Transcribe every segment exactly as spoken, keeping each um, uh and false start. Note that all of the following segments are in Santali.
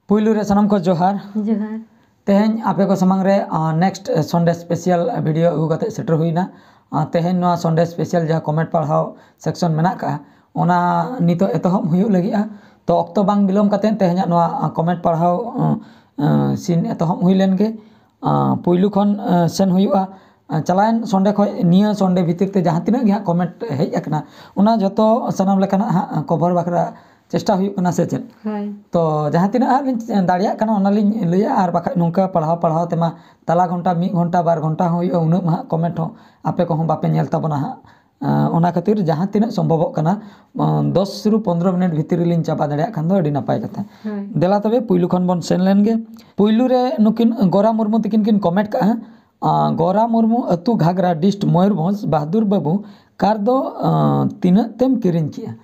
ᱯᱩᱭᱞᱩ ᱨᱮ ᱥᱟᱱᱟᱢ ᱠᱚ ᱡᱚᱦᱟᱨ᱾ ᱡᱚᱦᱟᱨ᱾ ᱛᱮᱦᱮᱧ ᱟᱯᱮ ᱠᱚ ᱥᱟᱢᱟᱝ ᱨᱮ ᱱᱮᱠᱥᱴ ᱥᱚᱱᱰᱮ ᱥᱯᱮᱥᱟᱞ ᱵᱷᱤᱰᱤᱭᱳ ᱟᱹᱜᱩ ᱠᱟᱛᱮ ᱥᱮᱴᱮᱨ ᱦᱩᱭᱱᱟ᱾ ᱟᱨ ᱛᱮᱦᱮᱧ ᱱᱚᱣᱟ ᱥᱚᱱᱰᱮ ᱥᱯᱮᱥᱟᱞ ᱡᱟᱦᱟᱸ ᱠᱚᱢᱮᱱᱴ ᱯᱟᱲᱦᱟᱣ ᱥᱮᱠᱥᱚᱱ ᱢᱮᱱᱟᱜ ᱟᱠᱟᱫᱼᱟ, ᱚᱱᱟ ᱱᱤᱛᱚᱜ ᱮᱛᱚᱦᱚᱵ ᱦᱩᱭᱩᱜ ᱞᱟᱹᱜᱤᱫᱼᱟ᱾ ᱛᱚ ᱚᱠᱛᱚ ᱵᱟᱝ ᱵᱤᱞᱚᱢ ᱠᱟᱛᱮ ᱛᱮᱦᱮᱧᱟᱜ ᱱᱚᱣᱟ ᱠᱚᱢᱮᱱᱴ ᱯᱟᱲᱦᱟᱣ ᱥᱤᱱ ᱮᱛᱚᱦᱚᱵ ᱦᱩᱭ ᱞᱮᱱ ᱜᱮ᱾ ᱯᱩᱭᱞᱩ ᱠᱷᱚᱱ ᱥᱮᱱ ᱦᱩᱭᱩᱜᱼᱟ᱾ ᱪᱟᱞᱟᱣᱮᱱ ᱥᱚᱱᱰᱮ ᱠᱷᱚᱱ ᱱᱤᱭᱟᱹ ᱥᱚᱱᱰᱮ ᱵᱷᱤᱛᱤᱨ ᱛᱮ ᱡᱟᱦᱟᱸ ᱛᱤᱱᱟᱹᱜ ᱜᱮ ᱦᱟᱸᱜ ᱠᱚᱢᱮᱱᱴ ᱦᱮᱡ ᱟᱠᱟᱱᱟ, ᱚᱱᱟ ᱡᱚᱛᱚ ᱥᱟᱱᱟᱢ ᱞᱮᱠᱟᱱᱟᱜ ᱦᱟᱸᱜ ᱠᱚᱵᱷᱟᱨ ᱵᱟᱠᱷᱨᱟ ᱪᱮᱥᱴᱟ ᱦᱩᱭᱩᱜ ᱠᱟᱱᱟ, ᱥᱮ ᱪᱮᱫ? ᱦᱳᱭ᱾ ᱛᱚ ᱡᱟᱦᱟᱸ ᱛᱤᱱᱟᱹᱜ ᱦᱟᱸᱜ ᱞᱤᱧ ᱫᱟᱲᱮᱭᱟᱜ ᱠᱟᱱᱟ, ᱚᱱᱟ ᱞᱤᱧ ᱞᱟᱹᱭᱟ᱾ ᱟᱨ ᱵᱟᱠᱷᱟᱡ ᱱᱚᱝᱠᱟ ᱯᱟᱲᱦᱟᱣ ᱯᱟᱲᱦᱟᱣ ᱛᱮᱢᱟ ᱛᱟᱞᱟ ᱜᱷᱚᱱᱴᱟ, ᱢᱤᱫ ᱜᱷᱚᱱᱴᱟ, ᱵᱟᱨ ᱜᱷᱚᱱᱴᱟ ᱦᱚᱸ ᱦᱩᱭᱩᱜᱼᱟ, ᱩᱱᱟᱹᱜ ᱢᱟ ᱦᱟᱸᱜ ᱠᱚᱢᱮᱱᱴ ᱦᱚᱸ ᱟᱯᱮ ᱠᱚᱦᱚᱸ ᱵᱟᱯᱮ ᱧᱮᱞ ᱛᱟᱵᱚᱱᱟ ᱦᱟᱸᱜ᱾ ᱟᱸ, ᱚᱱᱟ ᱠᱷᱟᱹᱛᱤᱨ ᱡᱟᱦᱟᱸ ᱛᱤᱱᱟᱹᱜ ᱥᱚᱢᱵᱷᱚᱵᱚᱜ ᱠᱟᱱᱟ, ᱟᱸ, ᱫᱚᱥ ᱨᱩ ᱯᱚᱱᱫᱽᱨᱚ ᱢᱤᱱᱤᱴ ᱵᱷᱤᱛᱤᱨ ᱨᱮᱞᱤᱧ ᱪᱟᱵᱟ ᱫᱟᱲᱮᱭᱟᱜ ᱠᱷᱟᱱ ᱫᱚ ᱟᱹᱰᱤ ᱱᱟᱯᱟᱭ ᱠᱟᱛᱷᱟ᱾ ᱦᱳᱭ᱾ ᱫᱮᱞᱟ ᱛᱚᱵᱮ ᱯᱩᱭᱞᱩ ᱠᱷᱚᱱ ᱵᱚᱱ ᱥᱮᱱ ᱞᱮᱱ ᱜᱮ᱾ ᱯᱩᱭᱞᱩ ᱨᱮ ᱱᱩᱠᱤᱱ ᱜᱳᱨᱟ ᱢᱩᱨᱢᱩ ᱛᱤᱠᱤᱱ ᱠᱤᱱ ᱠᱚᱢᱮᱱᱴ ᱠᱟᱜᱼᱟ, ᱟᱸ, ᱜᱳᱨᱟ ᱢᱩᱨᱢᱩ, ᱟᱹᱛᱩ ᱜᱷᱟᱜᱽᱨᱟ, ᱰᱤᱥᱴ ᱢᱚᱭᱩᱨᱵᱷᱚᱸᱡᱽ, ᱵᱟᱦᱟᱫᱩᱨ ᱵᱟᱹᱵᱩ, ᱠᱟᱨ ᱫᱚ, ᱟᱸ, ᱛᱤᱱᱟᱹᱜ ᱛᱮᱢ ᱠᱤᱨᱤᱧ ᱠᱮᱜᱼᱟ?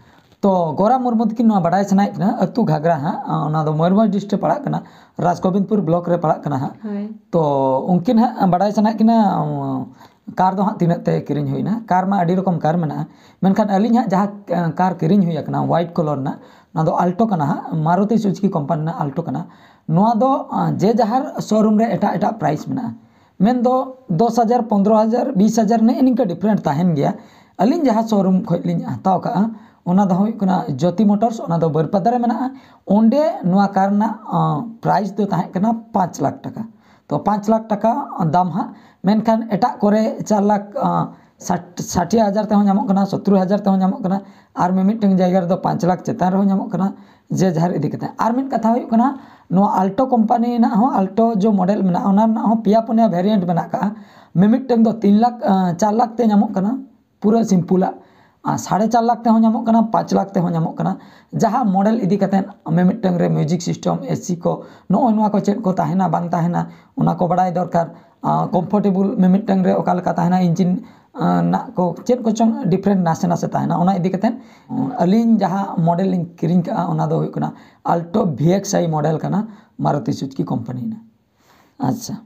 ᱛᱚ ᱜᱳᱨᱟ ᱢᱩᱨᱢᱩ ᱛᱤᱠᱤᱱ ᱱᱚᱣᱟ ᱵᱟᱰᱟᱭ ᱥᱟᱱᱟᱭᱮᱫ ᱠᱤᱱᱟ, ᱟᱹᱛᱩ ᱜᱷᱟᱜᱽᱨᱟ ᱦᱟᱸᱜ, ᱟᱸ, ᱚᱱᱟ ᱫᱚ ᱢᱚᱭᱩᱨᱵᱷᱚᱸᱡᱽ ᱰᱤᱥᱴ ᱨᱮ ᱯᱟᱲᱟᱜ ᱠᱟᱱᱟ, ᱨᱟᱡᱽᱜᱳᱵᱤᱱᱫᱯᱩᱨ ᱵᱞᱚᱠ ᱨᱮ ᱯᱟᱲᱟᱜ ᱠᱟᱱᱟ ᱦᱟᱸᱜ᱾ ᱦᱳᱭ᱾ ᱛᱚ ᱩᱱᱠᱤᱱ ᱦᱟᱸᱜ ᱵᱟᱰᱟᱭ ᱥᱟᱱᱟᱭᱮᱫ ᱠᱤᱱᱟ, ᱟᱸ, ᱠᱟᱨ ᱫᱚ ᱦᱟᱸᱜ ᱛᱤᱱᱟᱹᱜ ᱛᱮ ᱠᱤᱨᱤᱧ ᱦᱩᱭᱱᱟ᱾ ᱠᱟᱨ ᱢᱟ ᱟᱹᱰᱤ ᱨᱚᱠᱚᱢ ᱠᱟᱨ ᱢᱮᱱᱟᱜᱼᱟ, ᱢᱮᱱᱠᱷᱟᱱ ᱟᱹᱞᱤᱧ ᱦᱟᱸᱜ ᱡᱟᱦᱟᱸ, ᱟᱸ, ᱠᱟᱨ ᱠᱤᱨᱤᱧ ᱦᱩᱭ ᱟᱠᱟᱱᱟ, ᱣᱟᱭᱤᱴ ᱠᱟᱞᱟᱨ ᱨᱮᱱᱟᱜ, ᱚᱱᱟ ᱫᱚ ᱟᱞᱴᱳ ᱠᱟᱱᱟ ᱦᱟᱸᱜ, ᱢᱟᱨᱩᱛᱤ ᱥᱩᱡᱩᱠᱤ ᱠᱳᱢᱯᱟᱱᱤ ᱨᱮᱱᱟᱜ ᱟᱞᱴᱳ ᱠᱟᱱᱟ᱾ ᱱᱚᱣᱟ ᱫᱚ, ᱟᱸ, ᱡᱮ ᱡᱟᱦᱟᱨ ᱥᱳᱨᱩᱢ ᱨᱮ ᱮᱴᱟᱜ ᱮᱴᱟᱜ ᱯᱨᱟᱭᱤᱥ ᱢᱮᱱᱟᱜᱼᱟ᱾ ᱢᱮᱱᱫᱚ ᱫᱚᱥ ᱦᱟᱡᱟᱨ, ᱯᱚᱱᱫᱽᱨᱚ ᱦᱟᱡᱟᱨ, ᱵᱤᱥ ᱦᱟᱡᱟᱨ ᱱᱮᱜᱼᱮ ᱱᱤᱝᱠᱟᱹ ᱰᱤᱯᱷᱟᱨᱮᱱᱴ ᱛᱟᱦᱮᱱ ᱜᱮᱭᱟ᱾ ᱟᱹᱞᱤᱧ ᱡᱟᱦᱟᱸ ᱥᱳᱨᱩᱢ ᱠᱷᱚᱱ ᱞᱤᱧ ᱦᱟᱛᱟᱣ ᱠᱟᱜᱼᱟ, ᱚᱱᱟ ᱫᱚ ᱦᱩᱭᱩᱜ ᱠᱟᱱᱟ ᱡᱳᱛᱤ ᱢᱳᱴᱚᱨᱥ, ᱚᱱᱟ ᱫᱚ ᱵᱟᱹᱨᱯᱟᱫᱟ ᱨᱮ ᱢᱮᱱᱟᱜᱼᱟ᱾ ᱚᱸᱰᱮ ᱱᱚᱣᱟ ᱠᱟᱨ ᱨᱮᱱᱟᱜ, ᱟᱸ, ᱯᱨᱟᱭᱤᱥ ᱫᱚ ᱛᱟᱦᱮᱸ ᱠᱟᱱᱟ ᱯᱟᱸᱪ ᱞᱟᱠᱷ ᱴᱟᱠᱟ᱾ ᱛᱚ ᱯᱟᱸᱪ ᱞᱟᱠᱷ ᱴᱟᱠᱟ ᱫᱟᱢ ᱦᱟᱸᱜ, ᱢᱮᱱᱠᱷᱟᱱ ᱮᱴᱟᱜ ᱠᱚᱨᱮ ᱪᱟᱨ ᱞᱟᱠᱷ, ᱟᱸ, ᱥᱟᱴ, ᱥᱟᱴᱷᱤ ᱦᱟᱡᱟᱨ ᱛᱮᱦᱚᱸ ᱧᱟᱢᱚᱜ ᱠᱟᱱᱟ, ᱥᱚᱛᱛᱚᱨ ᱦᱟᱡᱟᱨ ᱛᱮᱦᱚᱸ ᱧᱟᱢᱚᱜ ᱠᱟᱱᱟ, ᱟᱨ ᱢᱤᱢᱤᱫᱴᱟᱝ ᱡᱟᱭᱜᱟ ᱨᱮᱫᱚ ᱯᱟᱸᱪ ᱞᱟᱠᱷ ᱪᱮᱛᱟᱱ ᱨᱮᱦᱚᱸ ᱧᱟᱢᱚᱜ ᱠᱟᱱᱟ, ᱡᱮ ᱡᱟᱦᱟᱨ ᱤᱫᱤ ᱠᱟᱛᱮ᱾ ᱟᱨ ᱢᱤᱫ ᱠᱟᱛᱷᱟ ᱦᱩᱭᱩᱜ ᱠᱟᱱᱟ, ᱱᱚᱣᱟ ᱟᱞᱴᱳ ᱠᱳᱢᱯᱟᱱᱤ ᱨᱮᱱᱟᱜ ᱦᱚᱸ, ᱟᱞᱴᱳ ᱡᱚ ᱢᱚᱰᱮᱞ ᱢᱮᱱᱟᱜᱼᱟ, ᱚᱱᱟ ᱨᱮᱱᱟᱜ ᱦᱚᱸ ᱯᱮᱭᱟ ᱯᱩᱱᱭᱟ ᱵᱷᱮᱨᱤᱭᱮᱱᱴ ᱢᱮᱱᱟᱜ ᱠᱟᱜᱼᱟ᱾ ᱢᱤᱢᱤᱫᱴᱟᱝ ᱫᱚ ᱛᱤᱱ ᱞᱟᱠᱷ, ᱟᱸ, ᱪᱟᱨ ᱞᱟᱠᱷ ᱛᱮ ᱧᱟᱢᱚᱜ ᱠᱟᱱᱟ, ᱯᱩᱨᱟᱹ ᱥᱤᱢᱯᱩᱞᱟᱜ᱾ ᱟᱨ ᱥᱟᱲᱮ ᱪᱟᱨ ᱞᱟᱠᱷ ᱛᱮᱦᱚᱸ ᱧᱟᱢᱚᱜ ᱠᱟᱱᱟ, ᱯᱟᱸᱪ ᱞᱟᱠᱷ ᱛᱮᱦᱚᱸ ᱧᱟᱢᱚᱜ ᱠᱟᱱᱟ᱾ ᱡᱟᱦᱟᱸ ᱢᱚᱰᱮᱞ ᱤᱫᱤ ᱠᱟᱛᱮ ᱢᱤᱢᱤᱫᱴᱟᱝ ᱨᱮ ᱢᱤᱭᱩᱡᱤᱠ ᱥᱤᱥᱴᱮᱢ, ᱮᱥᱤ ᱠᱚ, ᱱᱚᱜᱼᱚᱭ ᱱᱚᱣᱟ ᱠᱚ ᱪᱮᱫ ᱠᱚ ᱛᱟᱦᱮᱱᱟ ᱵᱟᱝ ᱛᱟᱦᱮᱱᱟ, ᱚᱱᱟ ᱠᱚ ᱵᱟᱲᱟᱭ ᱫᱚᱨᱠᱟᱨ᱾ ᱟᱸ, ᱠᱚᱢᱯᱷᱚᱨᱴᱮᱵᱚᱞ ᱢᱤᱢᱤᱫᱴᱟᱝ ᱨᱮ ᱚᱠᱟ ᱞᱮᱠᱟ ᱛᱟᱦᱮᱱᱟ, ᱤᱧᱡᱤᱱ, ᱟᱸ, ᱨᱮᱱᱟᱜ ᱠᱚ ᱪᱮᱫ ᱠᱚᱪᱚᱝ ᱰᱤᱯᱷᱟᱨᱮᱱᱴ ᱱᱟᱥᱮ ᱱᱟᱥᱮ ᱛᱟᱦᱮᱱᱟ, ᱚᱱᱟ ᱤᱫᱤ ᱠᱟᱛᱮ, ᱟᱸ, ᱟᱹᱞᱤᱧ ᱡᱟᱦᱟᱸ ᱢᱚᱰᱮᱞ ᱞᱤᱧ ᱠᱤᱨᱤᱧ ᱠᱟᱜᱼᱟ, ᱚᱱᱟ ᱫᱚ ᱦᱩᱭᱩᱜ ᱠᱟᱱᱟ ᱟᱞᱴᱳ ᱵᱷᱤ ᱮᱠᱥ ᱟᱭ ᱢᱚᱰᱮᱞ ᱠᱟᱱᱟ, ᱢᱟᱨᱩᱛᱤ ᱥᱩᱡᱩᱠᱤ ᱠᱳᱢᱯᱟᱱᱤ ᱨᱮᱱᱟᱜ᱾ ᱟᱪᱪᱷᱟ,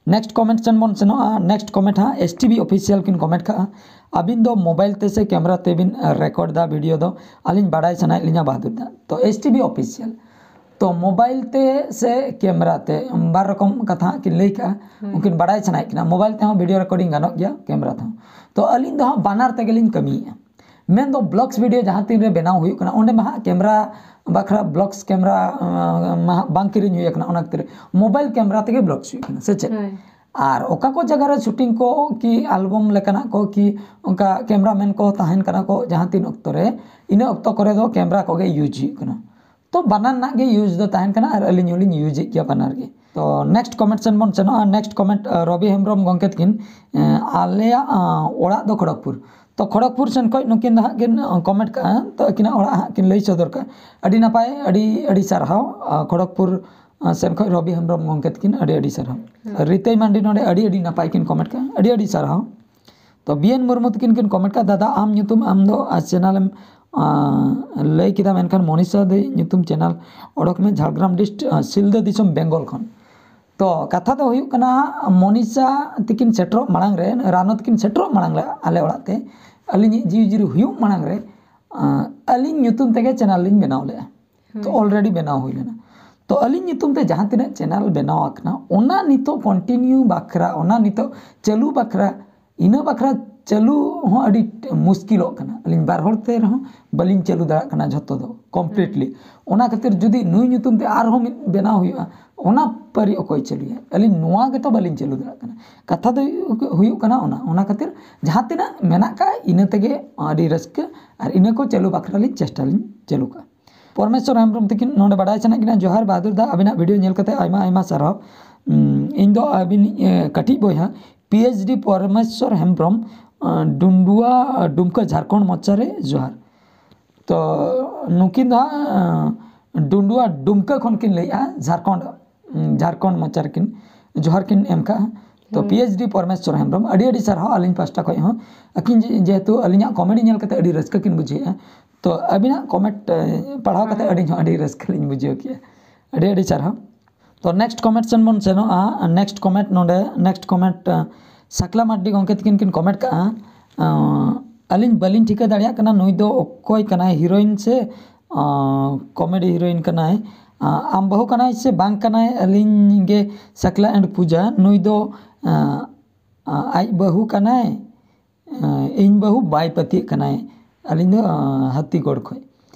ᱱᱮᱠᱥᱴ ᱠᱚᱢᱮᱱᱴ ᱥᱮᱱ ᱵᱚᱱ ᱥᱮᱱᱚᱜᱼᱟ᱾ ᱱᱮᱠᱥᱴ ᱠᱚᱢᱮᱱᱴ ᱦᱟᱸᱜ ᱮᱥ ᱴᱤ ᱵᱷᱤ ᱚᱯᱷᱤᱥᱤᱭᱟᱞ ᱠᱤᱱ ᱠᱚᱢᱮᱱᱴ ᱠᱟᱜᱼᱟ, "ᱟᱹᱵᱤᱱ ᱫᱚ ᱢᱳᱵᱟᱭᱤᱞ ᱛᱮ ᱥᱮ ᱠᱮᱢᱮᱨᱟ ᱛᱮᱵᱤᱱ ᱨᱮᱠᱚᱨᱰ ᱫᱟ ᱵᱷᱤᱰᱤᱭᱳ ᱫᱚ? ᱟᱹᱞᱤᱧ ᱵᱟᱰᱟᱭ ᱥᱟᱱᱟᱭᱮᱫ ᱞᱤᱧᱟ ᱵᱟᱦᱟᱫᱩᱨ ᱫᱟ᱾" ᱛᱚ ᱮᱥ ᱴᱤ ᱵᱷᱤ ᱚᱯᱷᱤᱥᱤᱭᱟᱞ, ᱛᱚ ᱢᱳᱵᱟᱭᱤᱞ ᱛᱮ ᱥᱮ ᱠᱮᱢᱮᱨᱟ ᱛᱮ, ᱵᱟᱨ ᱨᱚᱠᱚᱢ ᱠᱟᱛᱷᱟ ᱦᱟᱸᱜ ᱠᱤᱱ ᱞᱟᱹᱭ ᱠᱟᱜᱼᱟ᱾ ᱩᱱᱠᱤᱱ ᱵᱟᱲᱟᱭ ᱥᱟᱱᱟᱭᱮᱫ ᱠᱤᱱᱟ, ᱢᱳᱵᱟᱭᱤᱞ ᱛᱮᱦᱚᱸ ᱵᱷᱤᱰᱤᱭᱳ ᱨᱮᱠᱚᱨᱰᱤᱝ ᱜᱟᱱᱚᱜ ᱜᱮᱭᱟ, ᱠᱮᱢᱮᱨᱟ ᱛᱮᱦᱚᱸ᱾ ᱛᱚ ᱟᱹᱞᱤᱧ ᱫᱚ ᱦᱟᱸᱜ ᱵᱟᱱᱟᱨ ᱛᱮᱜᱮᱞᱤᱧ ᱠᱟᱹᱢᱤᱭᱮᱫᱼᱟ᱾ ᱢᱮᱱᱫᱚ ᱵᱞᱚᱜᱥ ᱵᱷᱤᱰᱤᱭᱳ ᱡᱟᱦᱟᱸ ᱛᱤᱱ ᱨᱮ ᱵᱮᱱᱟᱣ ᱦᱩᱭᱩᱜ ᱠᱟᱱᱟ, ᱚᱸᱰᱮ ᱢᱟ ᱦᱟᱸᱜ ᱠᱮᱢᱮᱨᱟ ᱵᱟᱠᱷᱨᱟ, ᱵᱞᱚᱜᱥ ᱠᱮᱢᱮᱨᱟ ᱢᱟ ᱦᱟᱸᱜ ᱵᱟᱝ ᱠᱤᱨᱤᱧ ᱦᱩᱭ ᱟᱠᱟᱱᱟ, ᱚᱱᱟ ᱠᱷᱟᱹᱛᱤᱨ ᱢᱳᱵᱟᱭᱤᱞ ᱠᱮᱢᱮᱨᱟ ᱛᱮᱜᱮ ᱵᱞᱚᱜᱥ ᱦᱩᱭᱩᱜ ᱠᱟᱱᱟ, ᱥᱮ ᱪᱮᱫ? ᱟᱨ ᱚᱠᱟ ᱠᱚ ᱡᱟᱭᱜᱟ ᱨᱮ ᱥᱩᱴᱤᱝ ᱠᱚ ᱠᱤ ᱟᱞᱵᱚᱢ ᱞᱮᱠᱟᱱᱟᱜ ᱠᱚ ᱠᱤ ᱚᱱᱠᱟ ᱠᱮᱢᱮᱨᱟᱢᱮᱱ ᱠᱚ ᱛᱟᱦᱮᱱ ᱠᱟᱱᱟ ᱠᱚ ᱡᱟᱦᱟᱸ ᱛᱤᱱ ᱚᱠᱛᱚ ᱨᱮ, ᱤᱱᱟᱹ ᱚᱠᱛᱚ ᱠᱚᱨᱮ ᱫᱚ ᱠᱮᱢᱮᱨᱟ ᱠᱚᱜᱮ ᱤᱭᱩᱡᱽ ᱦᱩᱭᱩᱜ ᱠᱟᱱᱟ᱾ ᱛᱚ ᱵᱟᱱᱟᱨ ᱨᱮᱱᱟᱜ ᱜᱮ ᱤᱭᱩᱡᱽ ᱫᱚ ᱛᱟᱦᱮᱱ ᱠᱟᱱᱟ ᱟᱨ ᱟᱹᱞᱤᱧ ᱦᱚᱸᱞᱤᱧ ᱤᱭᱩᱡᱽ ᱮᱫ ᱜᱮᱭᱟ ᱵᱟᱱᱟᱨ ᱜᱮ᱾ ᱛᱚ ᱱᱮᱠᱥᱴ ᱠᱚᱢᱮᱱᱴ ᱥᱮᱱ ᱵᱚᱱ ᱥᱮᱱᱚᱜᱼᱟ᱾ ᱱᱮᱠᱥᱴ ᱠᱚᱢᱮᱱᱴ ᱨᱚᱵᱤ ᱦᱮᱢᱵᱨᱚᱢ ᱜᱚᱢᱠᱮ ᱛᱟᱹᱠᱤᱱ, ᱮᱸ, ᱟᱞᱮᱭᱟᱜ ᱟᱸ, ᱚᱲᱟᱜ ᱫᱚ ᱠᱷᱚᱲᱚᱜᱽᱯᱩᱨ᱾ ᱛᱚ ᱠᱷᱚᱲᱚᱜᱽᱯᱩᱨ ᱥᱮᱱ ᱠᱷᱚᱱ ᱱᱩᱠᱤᱱ ᱫᱚ ᱦᱟᱸᱜ ᱠᱤᱱ ᱠᱚᱢᱮᱱᱴ ᱠᱟᱜᱼᱟ, ᱛᱚ ᱟᱹᱠᱤᱱᱟᱜ ᱚᱲᱟᱜ ᱦᱟᱸᱜ ᱠᱤᱱ ᱞᱟᱹᱭ ᱥᱚᱫᱚᱨ ᱠᱟᱜᱼᱟ᱾ ᱟᱹᱰᱤ ᱱᱟᱯᱟᱭ, ᱟᱹᱰᱤ ᱟᱹᱰᱤ ᱥᱟᱨᱦᱟᱣ᱾ ᱟᱸ, ᱠᱷᱚᱲᱚᱜᱽᱯᱩᱨ ᱟᱸ, ᱥᱮᱱ ᱠᱷᱚᱱ ᱨᱚᱵᱤ ᱦᱮᱢᱵᱨᱚᱢ ᱜᱚᱢᱠᱮ ᱛᱟᱹᱠᱤᱱ ᱟᱹᱰᱤ ᱟᱹᱰᱤ ᱥᱟᱨᱦᱟᱣ᱾ ᱨᱤᱛᱟᱹᱭ ᱢᱟᱱᱰᱤ ᱱᱚᱰᱮ ᱟᱹᱰᱤ ᱟᱹᱰᱤ ᱱᱟᱯᱟᱭ ᱠᱤᱱ ᱠᱚᱢᱮᱱᱴ ᱠᱟᱜᱼᱟ, ᱟᱹᱰᱤ ᱟᱹᱰᱤ ᱥᱟᱨᱦᱟᱣ᱾ ᱛᱚ ᱵᱤ ᱮᱱ ᱢᱩᱨᱢᱩ ᱛᱟᱹᱠᱤᱱ ᱠᱤᱱ ᱠᱚᱢᱮᱱᱴ ᱠᱟᱜᱼᱟ, ᱫᱟᱫᱟ ᱟᱢ ᱧᱩᱛᱩᱢ ᱟᱢ ᱫᱚ ᱟᱨ ᱪᱮᱱᱮᱞ ᱮᱢ ᱟᱸ, ᱞᱟᱹᱭ ᱠᱮᱫᱟ, ᱢᱮᱱᱠᱷᱟᱱ ᱢᱚᱱᱤᱥᱟ ᱫᱟᱹᱭ ᱧᱩᱛᱩᱢ ᱪᱮᱱᱮᱞ ᱚᱰᱚᱠ ᱢᱮ ᱡᱷᱟᱲᱜᱨᱟᱢ ᱰᱤᱥᱴ, ᱟᱸ, ᱥᱤᱞᱫᱟᱹ ᱫᱤᱥᱚᱢ ᱵᱮᱝᱜᱚᱞ ᱠᱷᱚᱱ᱾ ᱛᱚ ᱠᱟᱛᱷᱟ ᱫᱚ ᱦᱩᱭᱩᱜ ᱠᱟᱱᱟ, ᱢᱚᱱᱤᱥᱟ ᱛᱟᱹᱠᱤᱱ ᱥᱮᱴᱮᱨᱚᱜ ᱢᱟᱲᱟᱝ ᱨᱮ, ᱨᱟᱱᱚ ᱛᱟᱹᱠᱤᱱ ᱥᱮᱴᱮᱨᱚᱜ ᱢᱟᱲᱟᱝ ᱨᱮ ᱟᱞᱮ ᱚᱲᱟᱜ ᱛᱮ ᱟᱹᱞᱤᱧᱤᱡ ᱡᱤᱣᱤ ᱡᱩᱨᱤ ᱦᱩᱭᱩᱜ ᱢᱟᱲᱟᱝ ᱨᱮ, ᱟᱸ, ᱟᱹᱞᱤᱧ ᱧᱩᱛᱩᱢ ᱛᱮᱜᱮ ᱪᱮᱱᱮᱞ ᱞᱤᱧ ᱵᱮᱱᱟᱣ ᱞᱮᱫᱼᱟ᱾ ᱛᱚ ᱚᱞᱨᱮᱰᱤ ᱵᱮᱱᱟᱣ ᱦᱩᱭ ᱞᱮᱱᱟ᱾ ᱛᱚ ᱟᱹᱞᱤᱧ ᱧᱩᱛᱩᱢ ᱛᱮ ᱡᱟᱦᱟᱸ ᱛᱤᱱᱟᱹᱜ ᱪᱮᱱᱮᱞ ᱵᱮᱱᱟᱣ ᱟᱠᱟᱱᱟ, ᱚᱱᱟ ᱱᱤᱛᱚᱜ ᱠᱚᱱᱴᱤᱱᱤᱭᱩ ᱵᱟᱠᱷᱨᱟ, ᱚᱱᱟ ᱱᱤᱛᱚᱜ ᱪᱟᱹᱞᱩ ᱵᱟᱠᱷᱨᱟ, ᱤᱱᱟᱹ ᱵᱟᱠᱷᱨᱟ ᱪᱟᱹᱞᱩ ᱦᱚᱸ ᱟᱹᱰᱤ ᱢᱩᱥᱠᱤᱞᱚᱜ ᱠᱟᱱᱟ᱾ ᱟᱹᱞᱤᱧ ᱵᱟᱨ ᱦᱚᱲ ᱛᱮ ᱨᱮᱦᱚᱸ ᱵᱟᱹᱞᱤᱧ ᱪᱟᱹᱞᱩ ᱫᱟᱲᱮᱭᱟᱜ ᱠᱟᱱᱟ ᱡᱷᱚᱛᱚ ᱫᱚ ᱠᱚᱢᱯᱞᱤᱴᱞᱤ᱾ ᱚᱱᱟ ᱠᱷᱟᱹᱛᱤᱨ ᱡᱩᱫᱤ ᱱᱩᱭ ᱧᱩᱛᱩᱢ ᱛᱮ ᱟᱨᱦᱚᱸ ᱢᱤᱫ ᱵᱮᱱᱟᱣ ᱦᱩᱭᱩᱜᱼᱟ, ᱚᱱᱟ ᱯᱟᱹᱨᱤ ᱚᱠᱚᱭ ᱪᱟᱹᱞᱩᱭᱟ? ᱟᱹᱞᱤᱧ ᱱᱚᱣᱟ ᱜᱮᱛᱚ ᱵᱟᱹᱞᱤᱧ ᱪᱟᱹᱞᱩ ᱫᱟᱲᱮᱭᱟᱜ ᱠᱟᱱᱟ᱾ ᱠᱟᱛᱷᱟ ᱫᱚ ᱦᱩᱭᱩᱜ ᱠᱟᱱᱟ ᱚᱱᱟ, ᱚᱱᱟ ᱠᱷᱟᱹᱛᱤᱨ ᱡᱟᱦᱟᱸ ᱛᱤᱱᱟᱹᱜ ᱢᱮᱱᱟᱜ ᱠᱟᱜ, ᱤᱱᱟᱹ ᱛᱮᱜᱮ ᱟᱹᱰᱤ ᱨᱟᱹᱥᱠᱟᱹ ᱟᱨ ᱤᱱᱟᱹ ᱠᱚ ᱪᱟᱹᱞᱩ ᱵᱟᱠᱷᱨᱟ ᱞᱤᱧ ᱪᱮᱥᱴᱟ ᱞᱤᱧ ᱪᱟᱹᱞᱩ ᱠᱟᱜᱼᱟ᱾ ᱯᱚᱨᱢᱮᱥᱣᱚᱨ ᱦᱮᱢᱵᱨᱚᱢ ᱛᱟᱹᱠᱤᱱ ᱱᱚᱰᱮ ᱵᱟᱰᱟᱭ ᱥᱟᱱᱟᱭᱮᱫ ᱠᱤᱱᱟ, ᱡᱚᱦᱟᱨ ᱵᱟᱦᱟᱫᱩᱨ ᱫᱟ, ᱟᱹᱵᱤᱱᱟᱜ ᱵᱷᱤᱰᱤᱭᱳ ᱧᱮᱞ ᱠᱟᱛᱮ ᱟᱭᱢᱟ ᱟᱭᱢᱟ ᱥᱟᱨᱦᱟᱣ᱾ ᱩᱸ, ᱤᱧ ᱫᱚ ᱟᱹᱵᱤᱱ, ᱮ, ᱠᱟᱹᱴᱤᱡ ᱵᱚᱭᱦᱟ ᱯᱤ ᱮᱭᱤᱪ ᱰᱤ ᱯᱚᱨᱢᱮᱥᱣᱚᱨ ᱦᱮᱢᱵᱨᱚᱢ, ᱟᱸ, ᱰᱩᱢᱰᱩᱣᱟ, ᱟᱸ, ᱰᱩᱢᱠᱟᱹ, ᱡᱷᱟᱲᱠᱷᱚᱸᱰ ᱢᱚᱪᱟ ᱨᱮ ᱡᱚᱦᱟᱨ᱾ ᱛᱚ ᱱᱩᱠᱤᱱ ᱫᱚ ᱦᱟᱸᱜ, ᱟᱸ, ᱰᱩᱢᱰᱩᱣᱟ, ᱰᱩᱢᱠᱟᱹ ᱠᱷᱚᱱ ᱠᱤᱱ ᱞᱟᱹᱭᱮᱜᱼᱟ, ᱡᱷᱟᱲᱠᱷᱚᱸᱰ, ᱩᱸ, ᱡᱷᱟᱲᱠᱷᱚᱸᱰ ᱢᱚᱪᱟ ᱨᱮᱠᱤᱱ ᱡᱚᱦᱟᱨ ᱠᱤᱱ ᱮᱢ ᱠᱟᱜᱼᱟ᱾ ᱛᱚ ᱯᱤ ᱮᱭᱤᱪ ᱰᱤ ᱯᱚᱨᱢᱮᱥᱣᱚᱨ ᱦᱮᱢᱵᱨᱚᱢ, ᱟᱹᱰᱤ ᱟᱹᱰᱤ ᱥᱟᱨᱦᱟᱣ ᱟᱹᱞᱤᱧ ᱯᱟᱦᱴᱟ ᱠᱷᱚᱱ ᱦᱚᱸ᱾ ᱟᱹᱠᱤᱱ ᱡᱮ-, ᱡᱮᱦᱮᱛᱩ ᱟᱹᱞᱤᱧᱟᱜ ᱠᱚᱢᱮᱰᱤ ᱧᱮᱞ ᱠᱟᱛᱮ ᱟᱹᱰᱤ ᱨᱟᱹᱥᱠᱟᱹ ᱠᱤᱱ ᱵᱩᱡᱷᱟᱹᱣᱮᱫᱼᱟ᱾ ᱛᱚ ᱟᱹᱵᱤᱱᱟᱜ ᱠᱚᱢᱮᱱᱴ, ᱮ, ᱯᱟᱲᱦᱟᱣ ᱠᱟᱛᱮ ᱟᱹᱰᱤ ᱦᱚᱸ ᱟᱹᱰᱤ ᱨᱟᱹᱥᱠᱟᱹ ᱞᱤᱧ ᱵᱩᱡᱷᱟᱹᱣ ᱠᱮᱜᱼᱟ᱾ ᱟᱹᱰᱤ ᱟᱹᱰᱤ ᱥᱟᱨᱦᱟᱣ᱾ ᱛᱚ ᱱᱮᱠᱥᱴ ᱠᱚᱢᱮᱱᱴ ᱥᱮᱱ ᱵᱚᱱ ᱥᱮᱱᱚᱜᱼᱟ᱾ ᱱᱮᱠᱥᱴ ᱠᱚᱢᱮᱱᱴ ᱱᱚᱰᱮ, ᱱᱮᱠᱥᱴ ᱠᱚᱢᱮᱱᱴ, ᱟᱸ, ᱥᱟᱠᱞᱟ ᱢᱟᱨᱰᱤ ᱜᱚᱢᱠᱮ ᱛᱟᱹᱠᱤᱱ ᱠᱤᱱ ᱠᱚᱢᱮᱱᱴ ᱠᱟᱜᱼᱟ, ᱟᱸ, ᱟᱹᱞᱤᱧ ᱵᱟᱹᱞᱤᱧ ᱴᱷᱤᱠᱟᱹ ᱫᱟᱲᱮᱭᱟᱜ ᱠᱟᱱᱟ ᱱᱩᱭ ᱫᱚ ᱚᱠᱚᱭ ᱠᱟᱱᱟᱭ, ᱦᱤᱨᱳᱭᱤᱱ ᱥᱮ, ᱟᱸ, ᱠᱚᱢᱮᱰᱤ ᱦᱤᱨᱳᱭᱤᱱ ᱠᱟᱱᱟᱭ? ᱟᱢ ᱵᱟᱹᱦᱩ ᱠᱟᱱᱟᱭ ᱥᱮ ᱵᱟᱝ ᱠᱟᱱᱟᱭ? ᱟᱹᱞᱤᱧ ᱜᱮ ᱥᱟᱠᱞᱟ and ᱯᱩᱡᱟ, ᱱᱩᱭ ᱫᱚ ᱟᱡ ᱵᱟᱹᱦᱩ ᱠᱟᱱᱟᱭ, ᱤᱧ ᱵᱟᱹᱦᱩ ᱵᱟᱭ ᱯᱟᱹᱛᱭᱟᱹᱜ ᱠᱟᱱᱟᱭ, ᱟᱹᱞᱤᱧ ᱫᱚ ᱦᱟᱹᱛᱤᱜᱚᱲ ᱠᱷᱚᱱ᱾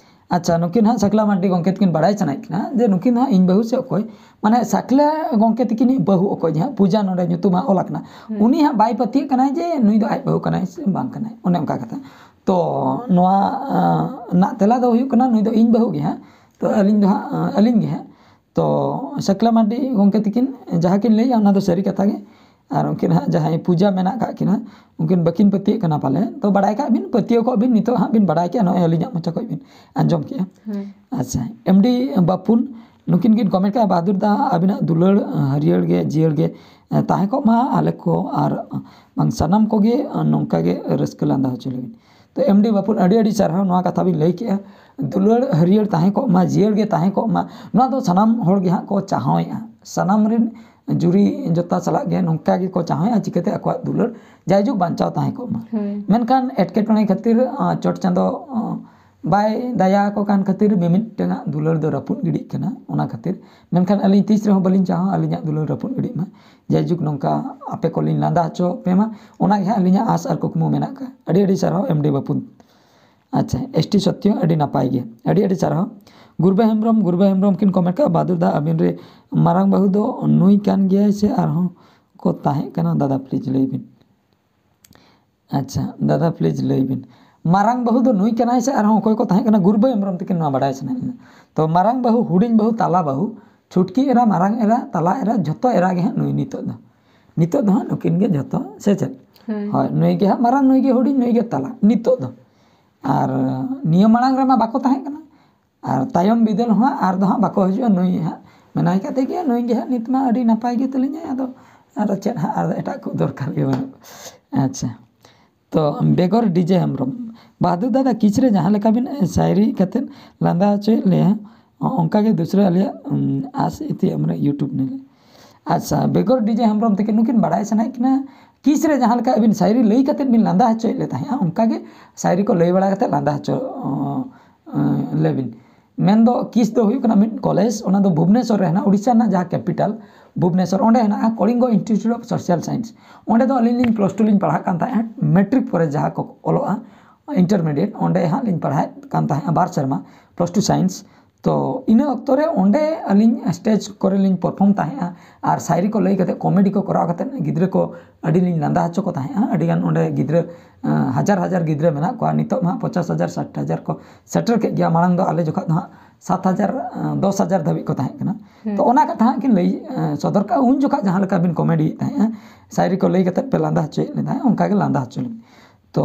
ᱟᱪᱪᱷᱟ, ᱱᱩᱠᱤᱱ ᱦᱟᱸᱜ ᱥᱟᱠᱞᱟ ᱢᱟᱨᱰᱤ ᱜᱚᱢᱠᱮ ᱛᱟᱹᱠᱤᱱ ᱵᱟᱲᱟᱭ ᱥᱟᱱᱟᱭᱮᱫ ᱠᱤᱱᱟ ᱡᱮ ᱱᱩᱠᱤᱱ ᱫᱚ ᱦᱟᱸᱜ ᱤᱧ ᱵᱟᱹᱦᱩ ᱥᱮ ᱚᱠᱚᱭ, ᱢᱟᱱᱮ ᱥᱟᱠᱞᱟ ᱜᱚᱢᱠᱮ ᱛᱟᱹᱠᱤᱱᱤᱡ ᱵᱟᱹᱦᱩ ᱚᱠᱚᱭ, ᱡᱟᱦᱟᱸ ᱯᱩᱡᱟ ᱱᱚᱰᱮ ᱧᱩᱛᱩᱢ ᱦᱟᱸᱜ ᱚᱞ ᱟᱠᱟᱱᱟ, ᱩᱱᱤ ᱦᱟᱸᱜ ᱵᱟᱭ ᱯᱟᱹᱛᱭᱟᱹᱜ ᱠᱟᱱᱟᱭ ᱡᱮ ᱱᱩᱭ ᱫᱚ ᱟᱡ ᱵᱟᱹᱦᱩ ᱠᱟᱱᱟᱭ ᱥᱮ ᱵᱟᱝ ᱠᱟᱱᱟᱭ, ᱚᱱᱮ ᱚᱱᱠᱟ ᱠᱟᱛᱷᱟ᱾ ᱛᱚ ᱱᱚᱣᱟ ᱨᱮᱱᱟᱜ ᱛᱮᱞᱟ ᱫᱚ ᱦᱩᱭᱩᱜ ᱠᱟᱱᱟ ᱱᱩᱭ ᱫᱚ ᱤᱧ ᱵᱟᱹᱦᱩ ᱜᱮ ᱦᱟᱸᱜ, ᱛᱚ ᱟᱹᱞᱤᱧ ᱫᱚ ᱦᱟᱸᱜ ᱟᱹᱞᱤᱧ ᱜᱮ ᱦᱟᱸᱜ᱾ ᱛᱚ ᱥᱟᱠᱞᱟ ᱢᱟᱨᱰᱤ ᱜᱚᱢᱠᱮ ᱛᱟᱹᱠᱤᱱ ᱡᱟᱦᱟᱸ ᱠᱤᱱ ᱞᱟᱹᱭᱮᱜᱼᱟ ᱚᱱᱟ ᱫᱚ ᱥᱟᱹᱨᱤ ᱠᱟᱛᱷᱟ ᱜᱮ᱾ ᱟᱨ ᱩᱱᱠᱤᱱ ᱦᱟᱸᱜ ᱡᱟᱦᱟᱸᱭ ᱯᱩᱡᱟ ᱢᱮᱱᱟᱜ ᱠᱟᱜ ᱠᱤᱱᱟ, ᱩᱱᱠᱤᱱ ᱵᱟᱹᱠᱤᱱ ᱯᱟᱹᱛᱭᱟᱹᱜ ᱠᱟᱱᱟ ᱯᱟᱞᱮ᱾ ᱛᱚ ᱵᱟᱲᱟᱭ ᱠᱟᱜ ᱵᱤᱱ, ᱯᱟᱹᱛᱭᱟᱹᱣ ᱠᱚᱜ ᱵᱤᱱ, ᱱᱤᱛᱚᱜ ᱦᱟᱸᱜ ᱵᱤᱱ ᱵᱟᱲᱟᱭ ᱠᱮᱜᱼᱟ, ᱱᱚᱜᱼᱚᱭ ᱟᱹᱞᱤᱧᱟᱜ ᱢᱚᱪᱟ ᱠᱷᱚᱱ ᱵᱤᱱ ᱟᱸᱡᱚᱢ ᱠᱮᱜᱼᱟ᱾ ᱟᱪᱪᱷᱟ, ᱮᱢ ᱰᱤ ᱵᱟᱯᱩᱱ ᱱᱩᱠᱤᱱ ᱠᱤᱱ ᱠᱚᱢᱮᱱᱴ ᱠᱟᱜᱼᱟ, "ᱵᱟᱦᱟᱫᱩᱨ ᱫᱟ, ᱟᱹᱵᱤᱱᱟᱜ ᱫᱩᱞᱟᱹᱲ ᱦᱟᱹᱨᱭᱟᱹᱲ ᱜᱮ ᱡᱤᱭᱟᱹᱲ ᱜᱮ ᱛᱟᱦᱮᱸ ᱠᱚᱜ ᱢᱟ, ᱟᱞᱮ ᱠᱚ ᱟᱨ ᱵᱟᱝ ᱥᱟᱱᱟᱢ ᱠᱚᱜᱮ ᱱᱚᱝᱠᱟ ᱜᱮ ᱨᱟᱹᱥᱠᱟᱹ ᱞᱟᱸᱫᱟ ᱦᱚᱪᱚ ᱞᱟᱹᱜᱤᱫ᱾" ᱛᱚ ᱮᱢ ᱰᱤ ᱵᱟᱯᱩᱱ, ᱟᱹᱰᱤ ᱟᱹᱰᱤ ᱥᱟᱨᱦᱟᱣ, ᱱᱚᱣᱟ ᱠᱟᱛᱷᱟ ᱵᱤᱱ ᱞᱟᱹᱭ ᱠᱮᱜᱼᱟ, ᱫᱩᱞᱟᱹᱲ ᱦᱟᱹᱨᱭᱟᱹᱲ ᱛᱟᱦᱮᱸ ᱠᱚᱜ ᱢᱟ, ᱡᱤᱭᱟᱹᱲ ᱜᱮ ᱛᱟᱦᱮᱸ ᱠᱚᱜ ᱢᱟ, ᱱᱚᱣᱟ ᱫᱚ ᱥᱟᱱᱟᱢ ᱦᱚᱲ ᱜᱮ ᱦᱟᱸᱜ ᱠᱚ ᱪᱟᱦᱟᱣᱮᱜᱼᱟ, ᱥᱟᱱᱟᱢ ᱨᱮᱱ ᱡᱩᱨᱤ ᱡᱚᱛᱟ ᱥᱟᱞᱟᱜ ᱜᱮ ᱱᱚᱝᱠᱟ ᱜᱮᱠᱚ ᱪᱟᱦᱟᱣᱮᱜᱼᱟ, ᱪᱤᱠᱟᱹᱛᱮ ᱟᱠᱚᱣᱟᱜ ᱫᱩᱞᱟᱹᱲ ᱡᱟᱭᱡᱩᱜᱽ ᱵᱟᱧᱪᱟᱣ ᱛᱟᱦᱮᱸ ᱠᱚᱜ ᱢᱟ᱾ ᱢᱮᱱᱠᱷᱟᱱ ᱮᱴᱠᱮᱴᱚᱬᱮ ᱠᱷᱟᱹᱛᱤᱨ ᱪᱚᱴ ᱪᱟᱸᱫᱚ ᱵᱟᱭ ᱫᱟᱭᱟ ᱟᱠᱚ ᱠᱟᱱ ᱠᱷᱟᱹᱛᱤᱨ ᱢᱤᱢᱤᱫᱴᱟᱝᱟᱜ ᱫᱩᱞᱟᱹᱲ ᱫᱚ ᱨᱟᱹᱯᱩᱫ ᱜᱤᱰᱤᱜ ᱠᱟᱱᱟ᱾ ᱚᱱᱟ ᱠᱷᱟᱹᱛᱤᱨ ᱢᱮᱱᱠᱷᱟᱱ ᱟᱹᱞᱤᱧ ᱛᱤᱥ ᱨᱮᱦᱚᱸ ᱵᱟᱹᱞᱤᱧ ᱪᱟᱦᱟᱣᱟ ᱟᱹᱞᱤᱧᱟᱜ ᱫᱩᱞᱟᱹᱲ ᱨᱟᱹᱯᱩᱫ ᱜᱤᱰᱤᱜ ᱢᱟ᱾ ᱡᱟᱭᱡᱩᱜᱽ ᱱᱚᱝᱠᱟ ᱟᱯᱮ ᱠᱚᱞᱤᱧ ᱞᱟᱸᱫᱟ ᱦᱚᱪᱚ ᱯᱮ ᱢᱟ, ᱚᱱᱟ ᱜᱮ ᱦᱟᱸᱜ ᱟᱹᱞᱤᱧᱟᱜ ᱟᱥ ᱟᱨ ᱠᱩᱠᱢᱩ ᱢᱮᱱᱟᱜ ᱟᱠᱟᱫ᱾ ᱟᱹᱰᱤ ᱟᱹᱰᱤ ᱥᱟᱨᱦᱟᱣ ᱮᱢ ᱰᱤ ᱵᱟᱹᱯᱩᱱ᱾ ᱟᱪᱪᱷᱟ, ᱮᱥ ᱴᱤ ᱥᱚᱛᱭᱚ, ᱟᱹᱰᱤ ᱱᱟᱯᱟᱭ ᱜᱮ, ᱟᱹᱰᱤ ᱟᱹᱰᱤ ᱥᱟᱨᱦᱟᱣ᱾ ᱜᱩᱨᱵᱟᱹ ᱦᱮᱢᱵᱨᱚᱢ, ᱜᱩᱨᱵᱟᱹ ᱦᱮᱢᱵᱨᱚᱢ ᱠᱤᱱ ᱠᱚᱢᱮᱱᱴ ᱠᱟᱜᱼᱟ, "ᱵᱟᱫᱩᱨ ᱫᱟ, ᱟᱹᱵᱤᱱ ᱨᱮ ᱢᱟᱨᱟᱝ ᱵᱟᱹᱦᱩ ᱫᱚ ᱱᱩᱭ ᱠᱟᱱ ᱜᱮᱭᱟᱭ ᱥᱮ ᱟᱨᱦᱚᱸ ᱠᱚ ᱛᱟᱦᱮᱸ ᱠᱟᱱᱟ? ᱫᱟᱫᱟ ᱯᱞᱤᱡᱽ ᱞᱟᱹᱭ ᱵᱤᱱ᱾" ᱟᱪᱪᱷᱟ ᱫᱟᱫᱟ, ᱯᱞᱤᱡᱽ ᱞᱟᱹᱭ ᱵᱤᱱ, ᱢᱟᱨᱟᱝ ᱵᱟᱹᱦᱩ ᱫᱚ ᱱᱩᱭ ᱠᱟᱱᱟᱭ ᱥᱮ ᱟᱨᱦᱚᱸ ᱚᱠᱚᱭ ᱠᱚ ᱛᱟᱦᱮᱸ ᱠᱟᱱᱟ? ᱜᱩᱨᱵᱟᱹ ᱦᱮᱢᱵᱨᱚᱢ ᱛᱟᱹᱠᱤᱱ ᱱᱚᱣᱟ ᱵᱟᱰᱟᱭ ᱥᱟᱱᱟᱭᱮᱫ ᱞᱤᱧᱟ᱾ ᱛᱚ ᱢᱟᱨᱟᱝ ᱵᱟᱹᱦᱩ, ᱦᱩᱰᱤᱧ ᱵᱟᱹᱦᱩ, ᱛᱟᱞᱟ ᱵᱟᱹᱦᱩ, ᱪᱷᱩᱴᱠᱤ ᱮᱨᱟ, ᱢᱟᱨᱟᱝ ᱮᱨᱟ, ᱛᱟᱞᱟ ᱮᱨᱟ, ᱡᱷᱚᱛᱚ ᱮᱨᱟ ᱜᱮ ᱦᱟᱸᱜ ᱱᱩᱭ ᱱᱤᱛᱚᱜ ᱫᱚ, ᱱᱤᱛᱚᱜ ᱫᱚ ᱦᱟᱸᱜ ᱱᱩᱠᱤᱱ ᱜᱮ ᱡᱷᱚᱛᱚ, ᱥᱮ ᱪᱮᱫ? ᱦᱳᱭ᱾ ᱦᱳᱭ, ᱱᱩᱭ ᱜᱮ ᱦᱟᱸᱜ ᱢᱟᱨᱟᱝ, ᱱᱩᱭ ᱜᱮ ᱦᱩᱰᱤᱧ, ᱱᱩᱭ ᱜᱮ ᱛᱟᱞᱟ ᱱᱤᱛᱚᱜ ᱫᱚ᱾ ᱟᱨ ᱱᱤᱭᱟᱹ ᱢᱟᱲᱟᱝ ᱨᱮᱢᱟ ᱵᱟᱠᱚ ᱛᱟᱦᱮᱸ ᱠᱟᱱᱟ, ᱟᱨ ᱛᱟᱭᱚᱢ ᱵᱤᱫᱟᱹᱞ ᱦᱚᱸ ᱟᱨ ᱫᱚ ᱦᱟᱸᱜ ᱵᱟᱠᱚ ᱦᱤᱡᱩᱜᱼᱟ᱾ ᱱᱩᱭ ᱦᱟᱸᱜ ᱢᱮᱱᱟᱭ ᱠᱟᱛᱮ ᱜᱮ, ᱱᱩᱭ ᱜᱮ ᱦᱟᱸᱜ ᱱᱤᱛ ᱢᱟ ᱟᱹᱰᱤ ᱱᱟᱯᱟᱭ ᱜᱮ ᱛᱟᱹᱞᱤᱧᱟᱭ, ᱟᱫᱚ ᱟᱨ ᱪᱮᱫ ᱦᱟᱸᱜ ᱟᱨ ᱮᱴᱟᱜ ᱠᱚ ᱫᱚᱨᱠᱟᱨ ᱜᱮ ᱵᱟᱹᱱᱩᱜ᱾ ᱟᱪᱪᱷᱟ, ᱛᱚ ᱵᱮᱜᱚᱨ ᱰᱤᱡᱮ ᱦᱮᱢᱵᱨᱚᱢ, ᱵᱟᱦᱟᱫᱩᱨ ᱫᱟᱫᱟ ᱠᱤᱪ ᱨᱮ ᱡᱟᱦᱟᱸ ᱞᱮᱠᱟ ᱵᱤᱱ ᱥᱟᱭᱨᱤ ᱠᱟᱛᱮᱫ ᱞᱟᱸᱫᱟ ᱦᱚᱪᱚᱭᱮᱫ ᱞᱮᱭᱟ, ᱚ-, ᱚᱱᱠᱟ ᱜᱮ ᱫᱩᱥᱨᱟᱹ ᱟᱞᱮᱭᱟᱜ, ᱩᱢ, ᱟᱥ ᱤᱛᱤ ᱮᱢ ᱨᱮ YouTube ᱧᱮᱞ᱾ ᱟᱪᱪᱷᱟ, ᱵᱮᱜᱚᱨ ᱰᱤᱡᱮ ᱦᱮᱢᱵᱨᱚᱢ ᱛᱟᱹᱠᱤᱱ ᱱᱩᱠᱤᱱ ᱵᱟᱲᱟᱭ ᱥᱟᱱᱟᱭᱮᱫ ᱠᱤᱱᱟ ᱠᱤᱪ ᱨᱮ ᱡᱟᱦᱟᱸ ᱞᱮᱠᱟ ᱟᱹᱵᱤᱱ ᱥᱟᱭᱨᱤ ᱞᱟᱹᱭ ᱠᱟᱛᱮᱫ ᱵᱤᱱ ᱞᱟᱸᱫᱟ ᱦᱚᱪᱚᱭᱮᱫ ᱞᱮ ᱛᱟᱦᱮᱸᱫᱼᱟ, ᱚᱱᱠᱟ ᱜᱮ ᱥᱟᱭᱨᱤ ᱠᱚ ᱞᱟᱹᱭ ᱵᱟᱲᱟ ᱠᱟᱛᱮᱫ ᱞᱟᱸᱫᱟ ᱦᱚᱪᱚ, ᱚ, ᱚ, ᱞᱮᱵᱤᱱ᱾ ᱢᱮᱱᱫᱚ ᱠᱤᱥ ᱫᱚ ᱦᱩᱭᱩᱜ ᱠᱟᱱᱟ ᱢᱤᱫ ᱠᱚᱞᱮᱡᱽ, ᱚᱱᱟ ᱫᱚ ᱵᱷᱩᱵᱽᱱᱮᱥᱚᱨ ᱨᱮ ᱦᱮᱱᱟᱜᱼᱟ, ᱩᱲᱤᱥᱥᱟ ᱨᱮᱱᱟᱜ ᱡᱟᱦᱟᱸ ᱠᱮᱯᱤᱴᱟᱞ ᱵᱷᱩᱵᱽᱱᱮᱥᱚᱨ, ᱚᱸᱰᱮ ᱦᱮᱱᱟᱜᱼᱟ Kalinga institute of social science. ᱚᱸᱰᱮ ᱫᱚ ᱟᱹᱞᱤᱧ ᱞᱤᱧ ᱯᱞᱟᱥ ᱴᱩ ᱞᱤᱧ ᱯᱟᱲᱦᱟᱜ ᱠᱟᱱ ᱛᱟᱦᱮᱸᱫ, ᱢᱮᱴᱨᱤᱠ ᱯᱚᱨᱮ ᱡᱟᱦᱟᱸ ᱠᱚ ᱚᱞᱚᱜᱼᱟ, ᱤᱱᱴᱟᱨᱢᱤᱰᱤᱭᱮᱴ, ᱚᱸᱰᱮ ᱦᱟᱸᱜ ᱞᱤᱧ ᱯᱟᱲᱦᱟᱣᱮᱫ ᱠᱟᱱ ᱛᱟᱦᱮᱸᱫ ᱵᱟᱨ ᱥᱮᱨᱢᱟ ᱯᱞᱟᱥ ᱴᱩ ᱥᱟᱭᱮᱱᱥ᱾ ᱛᱚ ᱤᱱᱟᱹ ᱚᱠᱛᱚ ᱨᱮ ᱚᱸᱰᱮ ᱟᱹᱞᱤᱧ ᱥᱴᱮᱡᱽ ᱠᱚᱨᱮ ᱞᱤᱧ ᱯᱟᱨᱯᱷᱚᱨᱢ ᱛᱟᱦᱮᱸᱫᱼᱟ ᱟᱨ ᱥᱟᱭᱨᱤ ᱠᱚ ᱞᱟᱹᱭ ᱠᱟᱛᱮ, ᱠᱚᱢᱮᱰᱤ ᱠᱚ ᱠᱚᱨᱟᱣ ᱠᱟᱛᱮ ᱜᱤᱫᱽᱨᱟᱹ ᱠᱚ ᱟᱹᱰᱤ ᱞᱤᱧ ᱞᱟᱸᱫᱟ ᱦᱚᱪᱚ ᱠᱚ ᱛᱟᱦᱮᱸᱫᱼᱟ᱾ ᱟᱹᱰᱤ ᱜᱟᱱ ᱚᱸᱰᱮ ᱜᱤᱫᱽᱨᱟᱹ, ᱟᱸ, ᱦᱟᱡᱟᱨ ᱦᱟᱡᱟᱨ ᱜᱤᱫᱽᱨᱟᱹ ᱢᱮᱱᱟᱜ ᱠᱚᱣᱟ, ᱱᱤᱛᱚᱜ ᱢᱟ ᱯᱚᱧᱪᱟᱥ ᱦᱟᱡᱟᱨ ᱥᱟᱴ ᱦᱟᱡᱟᱨ ᱠᱚ ᱥᱮᱴᱮᱨ ᱠᱮᱫ ᱜᱮᱭᱟ᱾ ᱢᱟᱲᱟᱝ ᱫᱚ ᱟᱞᱮ ᱡᱚᱠᱷᱚᱱ ᱫᱚ ᱦᱟᱸᱜ ᱥᱟᱛ ᱦᱟᱡᱟᱨ, ᱟᱸ, ᱫᱚᱥ ᱦᱟᱡᱟᱨ ᱫᱷᱟᱹᱵᱤᱡ ᱠᱚ ᱛᱟᱦᱮᱸ ᱠᱟᱱᱟ᱾ ᱛᱚ ᱚᱱᱟ ᱠᱟᱛᱷᱟ ᱦᱟᱸᱜ ᱠᱤᱱ ᱞᱟᱹᱭ, ᱟᱸ, ᱥᱚᱫᱚᱨ ᱠᱟᱜᱼᱟ, ᱩᱱ ᱡᱚᱠᱷᱚᱱ ᱡᱟᱦᱟᱸ ᱞᱮᱠᱟ ᱵᱤᱱ ᱠᱚᱢᱮᱰᱤᱭᱮᱫ ᱛᱟᱦᱮᱸᱫᱼᱟ, ᱥᱟᱭᱨᱤ ᱠᱚ ᱞᱟᱹᱭ ᱠᱟᱛᱮ ᱯᱮ ᱞᱟᱸᱫᱟ ᱦᱚᱪᱚᱭᱮᱫ ᱞᱮ ᱛᱟᱦᱮᱸᱫ, ᱚᱱᱠᱟ ᱜᱮ ᱞᱟᱸᱫᱟ ᱦᱚᱪᱚ ᱞᱮᱢ᱾ ᱛᱚ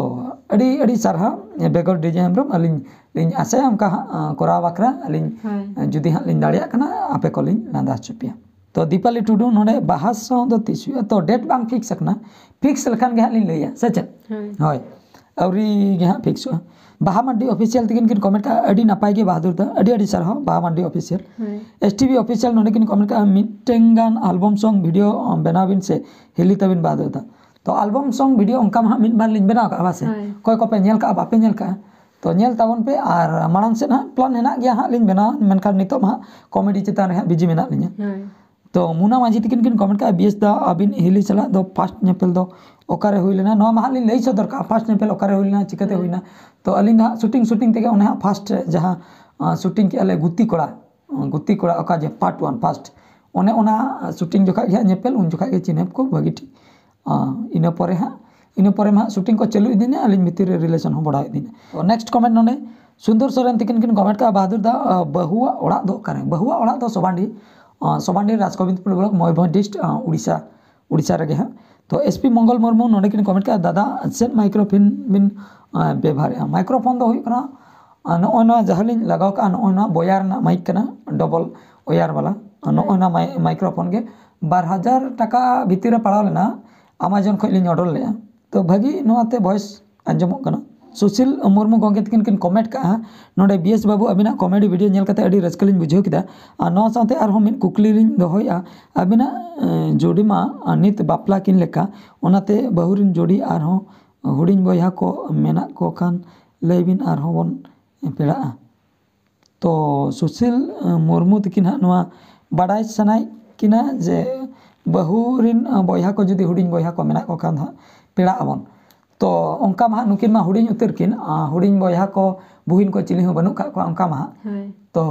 ᱟᱹᱰᱤ ᱟᱹᱰᱤ ᱥᱟᱨᱦᱟᱣ ᱵᱮᱜᱚᱨ ᱰᱤᱡᱮ ᱦᱮᱢᱵᱨᱚᱢ, ᱟᱹᱞᱤᱧ ᱞᱤᱧ ᱟᱥᱟᱭᱟ ᱚᱱᱠᱟ ᱦᱟᱸᱜ, ᱟᱸ, ᱠᱚᱨᱟᱣ ᱵᱟᱠᱷᱨᱟ ᱟᱹᱞᱤᱧ, ᱦᱳᱭ᱾ ᱟᱸ, ᱡᱩᱫᱤ ᱦᱟᱸᱜ ᱞᱤᱧ ᱫᱟᱲᱮᱭᱟᱜ ᱠᱟᱱᱟ, ᱟᱯᱮ ᱠᱚᱞᱤᱧ ᱞᱟᱸᱫᱟ ᱦᱚᱪᱚ ᱯᱮᱭᱟ᱾ ᱛᱚ ᱫᱤᱯᱟᱞᱤ ᱴᱩᱰᱩ ᱱᱚᱰᱮ ᱵᱟᱦᱟ ᱥᱟᱶ ᱫᱚ ᱛᱤᱥ ᱦᱩᱭᱩᱜᱼᱟ? ᱛᱚ ᱰᱮᱴ ᱵᱟᱝ ᱯᱷᱤᱠᱥ ᱟᱠᱟᱱᱟ, ᱯᱷᱤᱠᱥ ᱞᱮᱠᱷᱟᱱ ᱜᱮ ᱦᱟᱸᱜ ᱞᱤᱧ ᱞᱟᱹᱭᱟ, ᱥᱮ ᱪᱮᱫ? ᱦᱳᱭ᱾ ᱦᱳᱭ, ᱟᱹᱣᱨᱤ ᱜᱮ ᱦᱟᱸᱜ ᱯᱷᱤᱠᱥᱚᱜᱼᱟ᱾ ᱵᱟᱦᱟ ᱢᱟᱱᱰᱤ ᱚᱯᱷᱤᱥᱤᱭᱟᱞ ᱛᱤᱠᱤᱱ ᱠᱤᱱ ᱠᱚᱢᱮᱱᱴ ᱠᱟᱜᱼᱟ, "ᱟᱹᱰᱤ ᱱᱟᱯᱟᱭ ᱜᱮ ᱵᱟᱦᱟᱫᱩᱨ ᱫᱟ", ᱟᱹᱰᱤ ᱟᱹᱰᱤ ᱥᱟᱨᱦᱟᱣ ᱵᱟᱦᱟ ᱢᱟᱱᱰᱤ ᱚᱯᱷᱤᱥᱤᱭᱟᱞ᱾ ᱦᱳᱭ᱾ ᱮᱥ ᱴᱤ ᱵᱷᱤ ᱚᱯᱷᱤᱥᱤᱭᱟᱞ ᱱᱚᱰᱮ ᱠᱤᱱ ᱠᱚᱢᱮᱱᱴ ᱠᱟᱜᱼᱟ, "ᱢᱤᱫᱴᱮᱱ ᱜᱟᱱ ᱟᱞᱵᱚᱢ ᱥᱚᱝ ᱵᱷᱤᱰᱤᱭᱳ ᱵᱮᱱᱟᱣ ᱵᱤᱱ ᱥᱮ, ᱦᱤᱞᱤ ᱛᱟᱵᱤᱱ ᱵᱟᱦᱟᱫᱩᱨ ᱫᱟ᱾" ᱛᱚ ᱟᱞᱵᱚᱢ ᱥᱚᱝ ᱵᱷᱤᱰᱤᱭᱳ ᱚᱱᱠᱟ ᱢᱟ ᱦᱟᱸᱜ ᱢᱤᱫ ᱵᱟᱨ ᱞᱤᱧ ᱵᱮᱱᱟᱣ ᱠᱟᱜᱼᱟ, ᱵᱟᱥᱮ? ᱦᱳᱭ᱾ ᱚᱠᱚᱭ ᱠᱚᱯᱮ ᱧᱮᱞ ᱠᱟᱜᱼᱟ, ᱵᱟᱯᱮ ᱧᱮᱞ ᱠᱟᱜᱼᱟ, ᱛᱚ ᱧᱮᱞ ᱛᱟᱵᱚᱱ ᱯᱮ᱾ ᱟᱨ ᱢᱟᱲᱟᱝ ᱥᱮᱫ ᱦᱟᱸᱜ ᱯᱞᱟᱱ ᱦᱮᱱᱟᱜ ᱜᱮᱭᱟ ᱦᱟᱸᱜ ᱞᱤᱧ ᱵᱮᱱᱟᱣᱟ, ᱢᱮᱱᱠᱷᱟᱱ ᱱᱤᱛᱚᱜ ᱢᱟ ᱦᱟᱸᱜ ᱠᱚᱢᱮᱰᱤ ᱪᱮᱛᱟᱱ ᱨᱮ ᱦᱟᱸᱜ ᱵᱤᱡᱤ ᱢᱮᱱᱟᱜ ᱞᱤᱧᱟ᱾ ᱦᱳᱭ᱾ ᱛᱚ ᱢᱩᱱᱟ ᱢᱟᱹᱡᱷᱤ ᱛᱤᱠᱤᱱ ᱠᱤᱱ ᱠᱚᱢᱮᱱᱴ ᱠᱟᱜᱼᱟ, "ᱵᱤᱭᱮᱥ ᱫᱟ, ᱟᱹᱵᱤᱱ ᱦᱤᱞᱤ ᱥᱟᱞᱟᱜ ᱫᱚ ᱯᱷᱟᱥᱴ ᱧᱮᱯᱮᱞ ᱫᱚ ᱚᱠᱟᱨᱮ ᱦᱩᱭ ᱞᱮᱱᱟ?" ᱱᱚᱣᱟ ᱢᱟ ᱦᱟᱸᱜ ᱞᱤᱧ ᱞᱟᱹᱭ ᱥᱚᱫᱚᱨ ᱠᱟᱜᱼᱟ, ᱯᱷᱟᱥᱴ ᱧᱮᱯᱮᱞ ᱚᱠᱟᱨᱮ ᱦᱩᱭ ᱞᱮᱱᱟ, ᱪᱤᱠᱟᱹᱛᱮ ᱦᱩᱭᱱᱟ᱾ ᱛᱚ ᱟᱹᱞᱤᱧ ᱫᱚ ᱦᱟᱸᱜ ᱥᱩᱴᱤᱝ, ᱥᱩᱴᱤᱝ ᱛᱮᱜᱮ ᱚᱱᱮ ᱦᱟᱸᱜ ᱯᱷᱟᱥᱴ ᱡᱟᱦᱟᱸ, ᱟᱸ, ᱥᱩᱴᱤᱝ ᱠᱮᱜᱼᱟ ᱞᱮ ᱜᱩᱛᱤ ᱠᱚᱲᱟ, ᱟᱸ, ᱜᱩᱛᱤ ᱠᱚᱲᱟ ᱚᱠᱟ ᱡᱮ ᱯᱟᱨᱴ ᱚᱣᱟᱱ ᱯᱷᱟᱥᱴ, ᱚᱱᱮ ᱚᱱᱟ, ᱟᱸ, ᱥᱩᱴᱤᱝ ᱡᱚᱠᱷᱟᱡ ᱜᱮ ᱦᱟᱸᱜ ᱧᱮᱯᱮᱞ, ᱩᱱ ᱡᱚᱠᱷᱟᱡ ᱜᱮ ᱪᱤᱱᱦᱟᱹᱯ ᱠᱚ ᱵᱷᱟᱹᱜᱤ ᱴᱷᱤᱠ᱾ ᱟᱸ, ᱤᱱᱟᱹ ᱯᱚᱨᱮ ᱦᱟᱸᱜ, ᱤᱱᱟᱹ ᱯᱚᱨᱮ ᱢᱟ ᱦᱟᱸᱜ ᱥᱩᱴᱤᱝ ᱠᱚ ᱪᱟᱹᱞᱩ ᱤᱫᱤᱭᱮᱱᱟ, ᱟᱹᱞᱤᱧ ᱵᱷᱤᱛᱤᱨ ᱨᱮ ᱨᱤᱞᱮᱥᱚᱱ ᱦᱚᱸ ᱵᱟᱲᱦᱟᱣ ᱤᱫᱤᱭᱮᱱᱟ᱾ ᱛᱚ ᱱᱮᱠᱥᱴ ᱠᱚᱢᱮᱱᱴ ᱱᱚᱰᱮ ᱥᱩᱱᱫᱚᱨ ᱥᱚᱨᱮᱱ ᱛᱤᱠᱤᱱ ᱠᱤᱱ ᱠᱚᱢᱮᱱᱴ ᱠᱟᱜᱼᱟ, "ᱵᱟᱦᱟᱫᱩᱨ ᱫᱟ, ᱟᱸ, ᱵᱟᱹᱦᱩᱣᱟᱜ ᱚᱲᱟᱜ ᱫᱚ ᱚᱠᱟᱨᱮ?" ᱵᱟᱹᱦᱩᱣᱟᱜ ᱚᱲᱟᱜ ᱫᱚ ᱥᱚᱵᱟᱱᱰᱤ, ᱟᱸ, ᱥᱚᱵᱟᱱᱰᱤ ᱨᱟᱡᱽ ᱜᱳᱵᱤᱱᱫᱯᱩᱨ ᱵᱞᱚᱠ, ᱢᱚᱭᱩᱨᱵᱷᱚᱸᱡᱽ ᱰᱤᱥᱴ, ᱟᱸ, ᱩᱲᱤᱥᱥᱟ, ᱩᱲᱤᱥᱥᱟ ᱨᱮᱜᱮ ᱦᱟᱸᱜ᱾ ᱛᱚ ᱮᱥ ᱯᱤ ᱢᱚᱝᱜᱚᱞ ᱢᱩᱨᱢᱩ ᱱᱚᱰᱮ ᱠᱤᱱ ᱠᱚᱢᱮᱱᱴ ᱠᱟᱜᱼᱟ, "ᱫᱟᱫᱟ, ᱪᱮᱫ ᱢᱟᱭᱠᱨᱳᱯᱷᱳᱱ ᱵᱤᱱ, ᱟᱸ, ᱵᱮᱵᱷᱟᱨᱮᱜᱼᱟ?" ᱢᱟᱭᱠᱨᱳᱯᱷᱳᱱ ᱫᱚ ᱦᱩᱭᱩᱜ ᱠᱟᱱᱟ, ᱟᱸ, ᱱᱚᱜᱼᱚᱭ ᱱᱚᱣᱟ ᱡᱟᱦᱟᱸ ᱞᱤᱧ ᱞᱟᱜᱟᱣ ᱠᱟᱜᱼᱟ, ᱱᱚᱜᱼᱚᱭ ᱱᱚᱣᱟ ᱵᱚᱭᱟᱨ ᱨᱮᱱᱟᱜ ᱢᱟᱭᱤᱠ ᱠᱟᱱᱟ, ᱰᱚᱵᱚᱞ ᱚᱭᱟᱨ ᱵᱟᱞᱟ᱾ ᱟᱨ ᱱᱚᱜᱼᱚᱭ ᱱᱚᱣᱟ ᱢᱟᱭ-, ᱢᱟᱭᱠᱨᱳᱯᱷᱳᱱ ᱜᱮ ᱵᱟᱨ ᱦᱟᱡᱟᱨ ᱴᱟᱠᱟ ᱵᱷᱤᱛᱤᱨ ᱨᱮ ᱯᱟᱲᱟᱣ ᱞᱮᱱᱟ, ᱟᱢᱟᱡᱚᱱ ᱠᱷᱚᱱ ᱞᱤᱧ ᱚᱰᱟᱨ ᱞᱮᱜᱼᱟ᱾ ᱛᱚ ᱵᱷᱟᱹᱜᱤ ᱱᱚᱣᱟᱛᱮ ᱵᱷᱚᱭᱮᱥ ᱟᱸᱡᱚᱢᱚᱜ ᱠᱟᱱᱟ᱾ ᱥᱩᱥᱤᱞ ᱢᱩᱨᱢᱩ ᱜᱚᱢᱠᱮ ᱛᱟᱹᱠᱤᱱ ᱠᱤᱱ ᱠᱚᱢᱮᱱᱴ ᱠᱟᱜᱼᱟ, ᱱᱚᱰᱮ, "ᱵᱤᱭᱮᱥ ᱵᱟᱹᱵᱩ, ᱟᱹᱵᱤᱱᱟᱜ ᱠᱚᱢᱮᱰᱤ ᱵᱷᱤᱰᱤᱭᱳ ᱧᱮᱞ ᱠᱟᱛᱮ ᱟᱹᱰᱤ ᱨᱟᱹᱥᱠᱟᱹ ᱞᱤᱧ ᱵᱩᱡᱷᱟᱹᱣ ᱠᱮᱫᱟ᱾ ᱟᱨ ᱱᱚᱣᱟ ᱥᱟᱶᱛᱮ ᱟᱨᱦᱚᱸ ᱢᱤᱫ ᱠᱩᱠᱞᱤ ᱞᱤᱧ ᱫᱚᱦᱚᱭᱮᱫᱼᱟ, ᱟᱹᱵᱤᱱᱟᱜ, ᱮᱸ, ᱡᱩᱰᱤ ᱢᱟ ᱱᱤᱛ ᱵᱟᱯᱞᱟ ᱠᱤᱱ ᱞᱮᱠᱟ, ᱚᱱᱟᱛᱮ ᱵᱟᱹᱦᱩ ᱨᱤᱱ ᱡᱩᱰᱤ ᱟᱨᱦᱚᱸ ᱦᱩᱰᱤᱧ ᱵᱚᱭᱦᱟ ᱠᱚ ᱢᱮᱱᱟᱜ ᱠᱚ ᱠᱷᱟᱱ ᱞᱟᱹᱭ ᱵᱤᱱ, ᱟᱨᱦᱚᱸ ᱵᱚᱱ ᱯᱮᱲᱟᱜᱼᱟ᱾" ᱛᱚ ᱥᱩᱥᱤᱞ ᱢᱩᱨᱢᱩ ᱛᱤᱠᱤᱱ ᱦᱟᱸᱜ ᱱᱚᱣᱟ ᱵᱟᱰᱟᱭ ᱥᱟᱱᱟᱭᱮᱫ ᱠᱤᱱᱟ ᱡᱮ ᱵᱟᱹᱦᱩ ᱨᱤᱱ ᱵᱚᱭᱦᱟ ᱠᱚ ᱡᱩᱫᱤ ᱦᱩᱰᱤᱧ ᱵᱚᱭᱦᱟ ᱠᱚ ᱢᱮᱱᱟᱜ ᱠᱚ ᱠᱷᱟᱱ ᱫᱚ ᱦᱟᱸᱜ ᱯᱮᱲᱟᱜ ᱟᱵᱚᱱ᱾ ᱛᱚ ᱚᱱᱠᱟ ᱢᱟ ᱦᱟᱸᱜ ᱱᱩᱠᱤᱱ ᱢᱟ ᱦᱩᱰᱤᱧ ᱩᱛᱟᱹᱨ ᱠᱤᱱ, ᱦᱩᱰᱤᱧ ᱵᱚᱭᱦᱟ ᱠᱚ ᱵᱩᱦᱤᱱ ᱠᱚ ᱪᱤᱞᱤ ᱦᱚᱸ ᱵᱟᱹᱱᱩᱜ ᱠᱟᱜ ᱠᱚᱣᱟ ᱚᱱᱠᱟ ᱢᱟ ᱦᱟᱸᱜ᱾ ᱛᱚ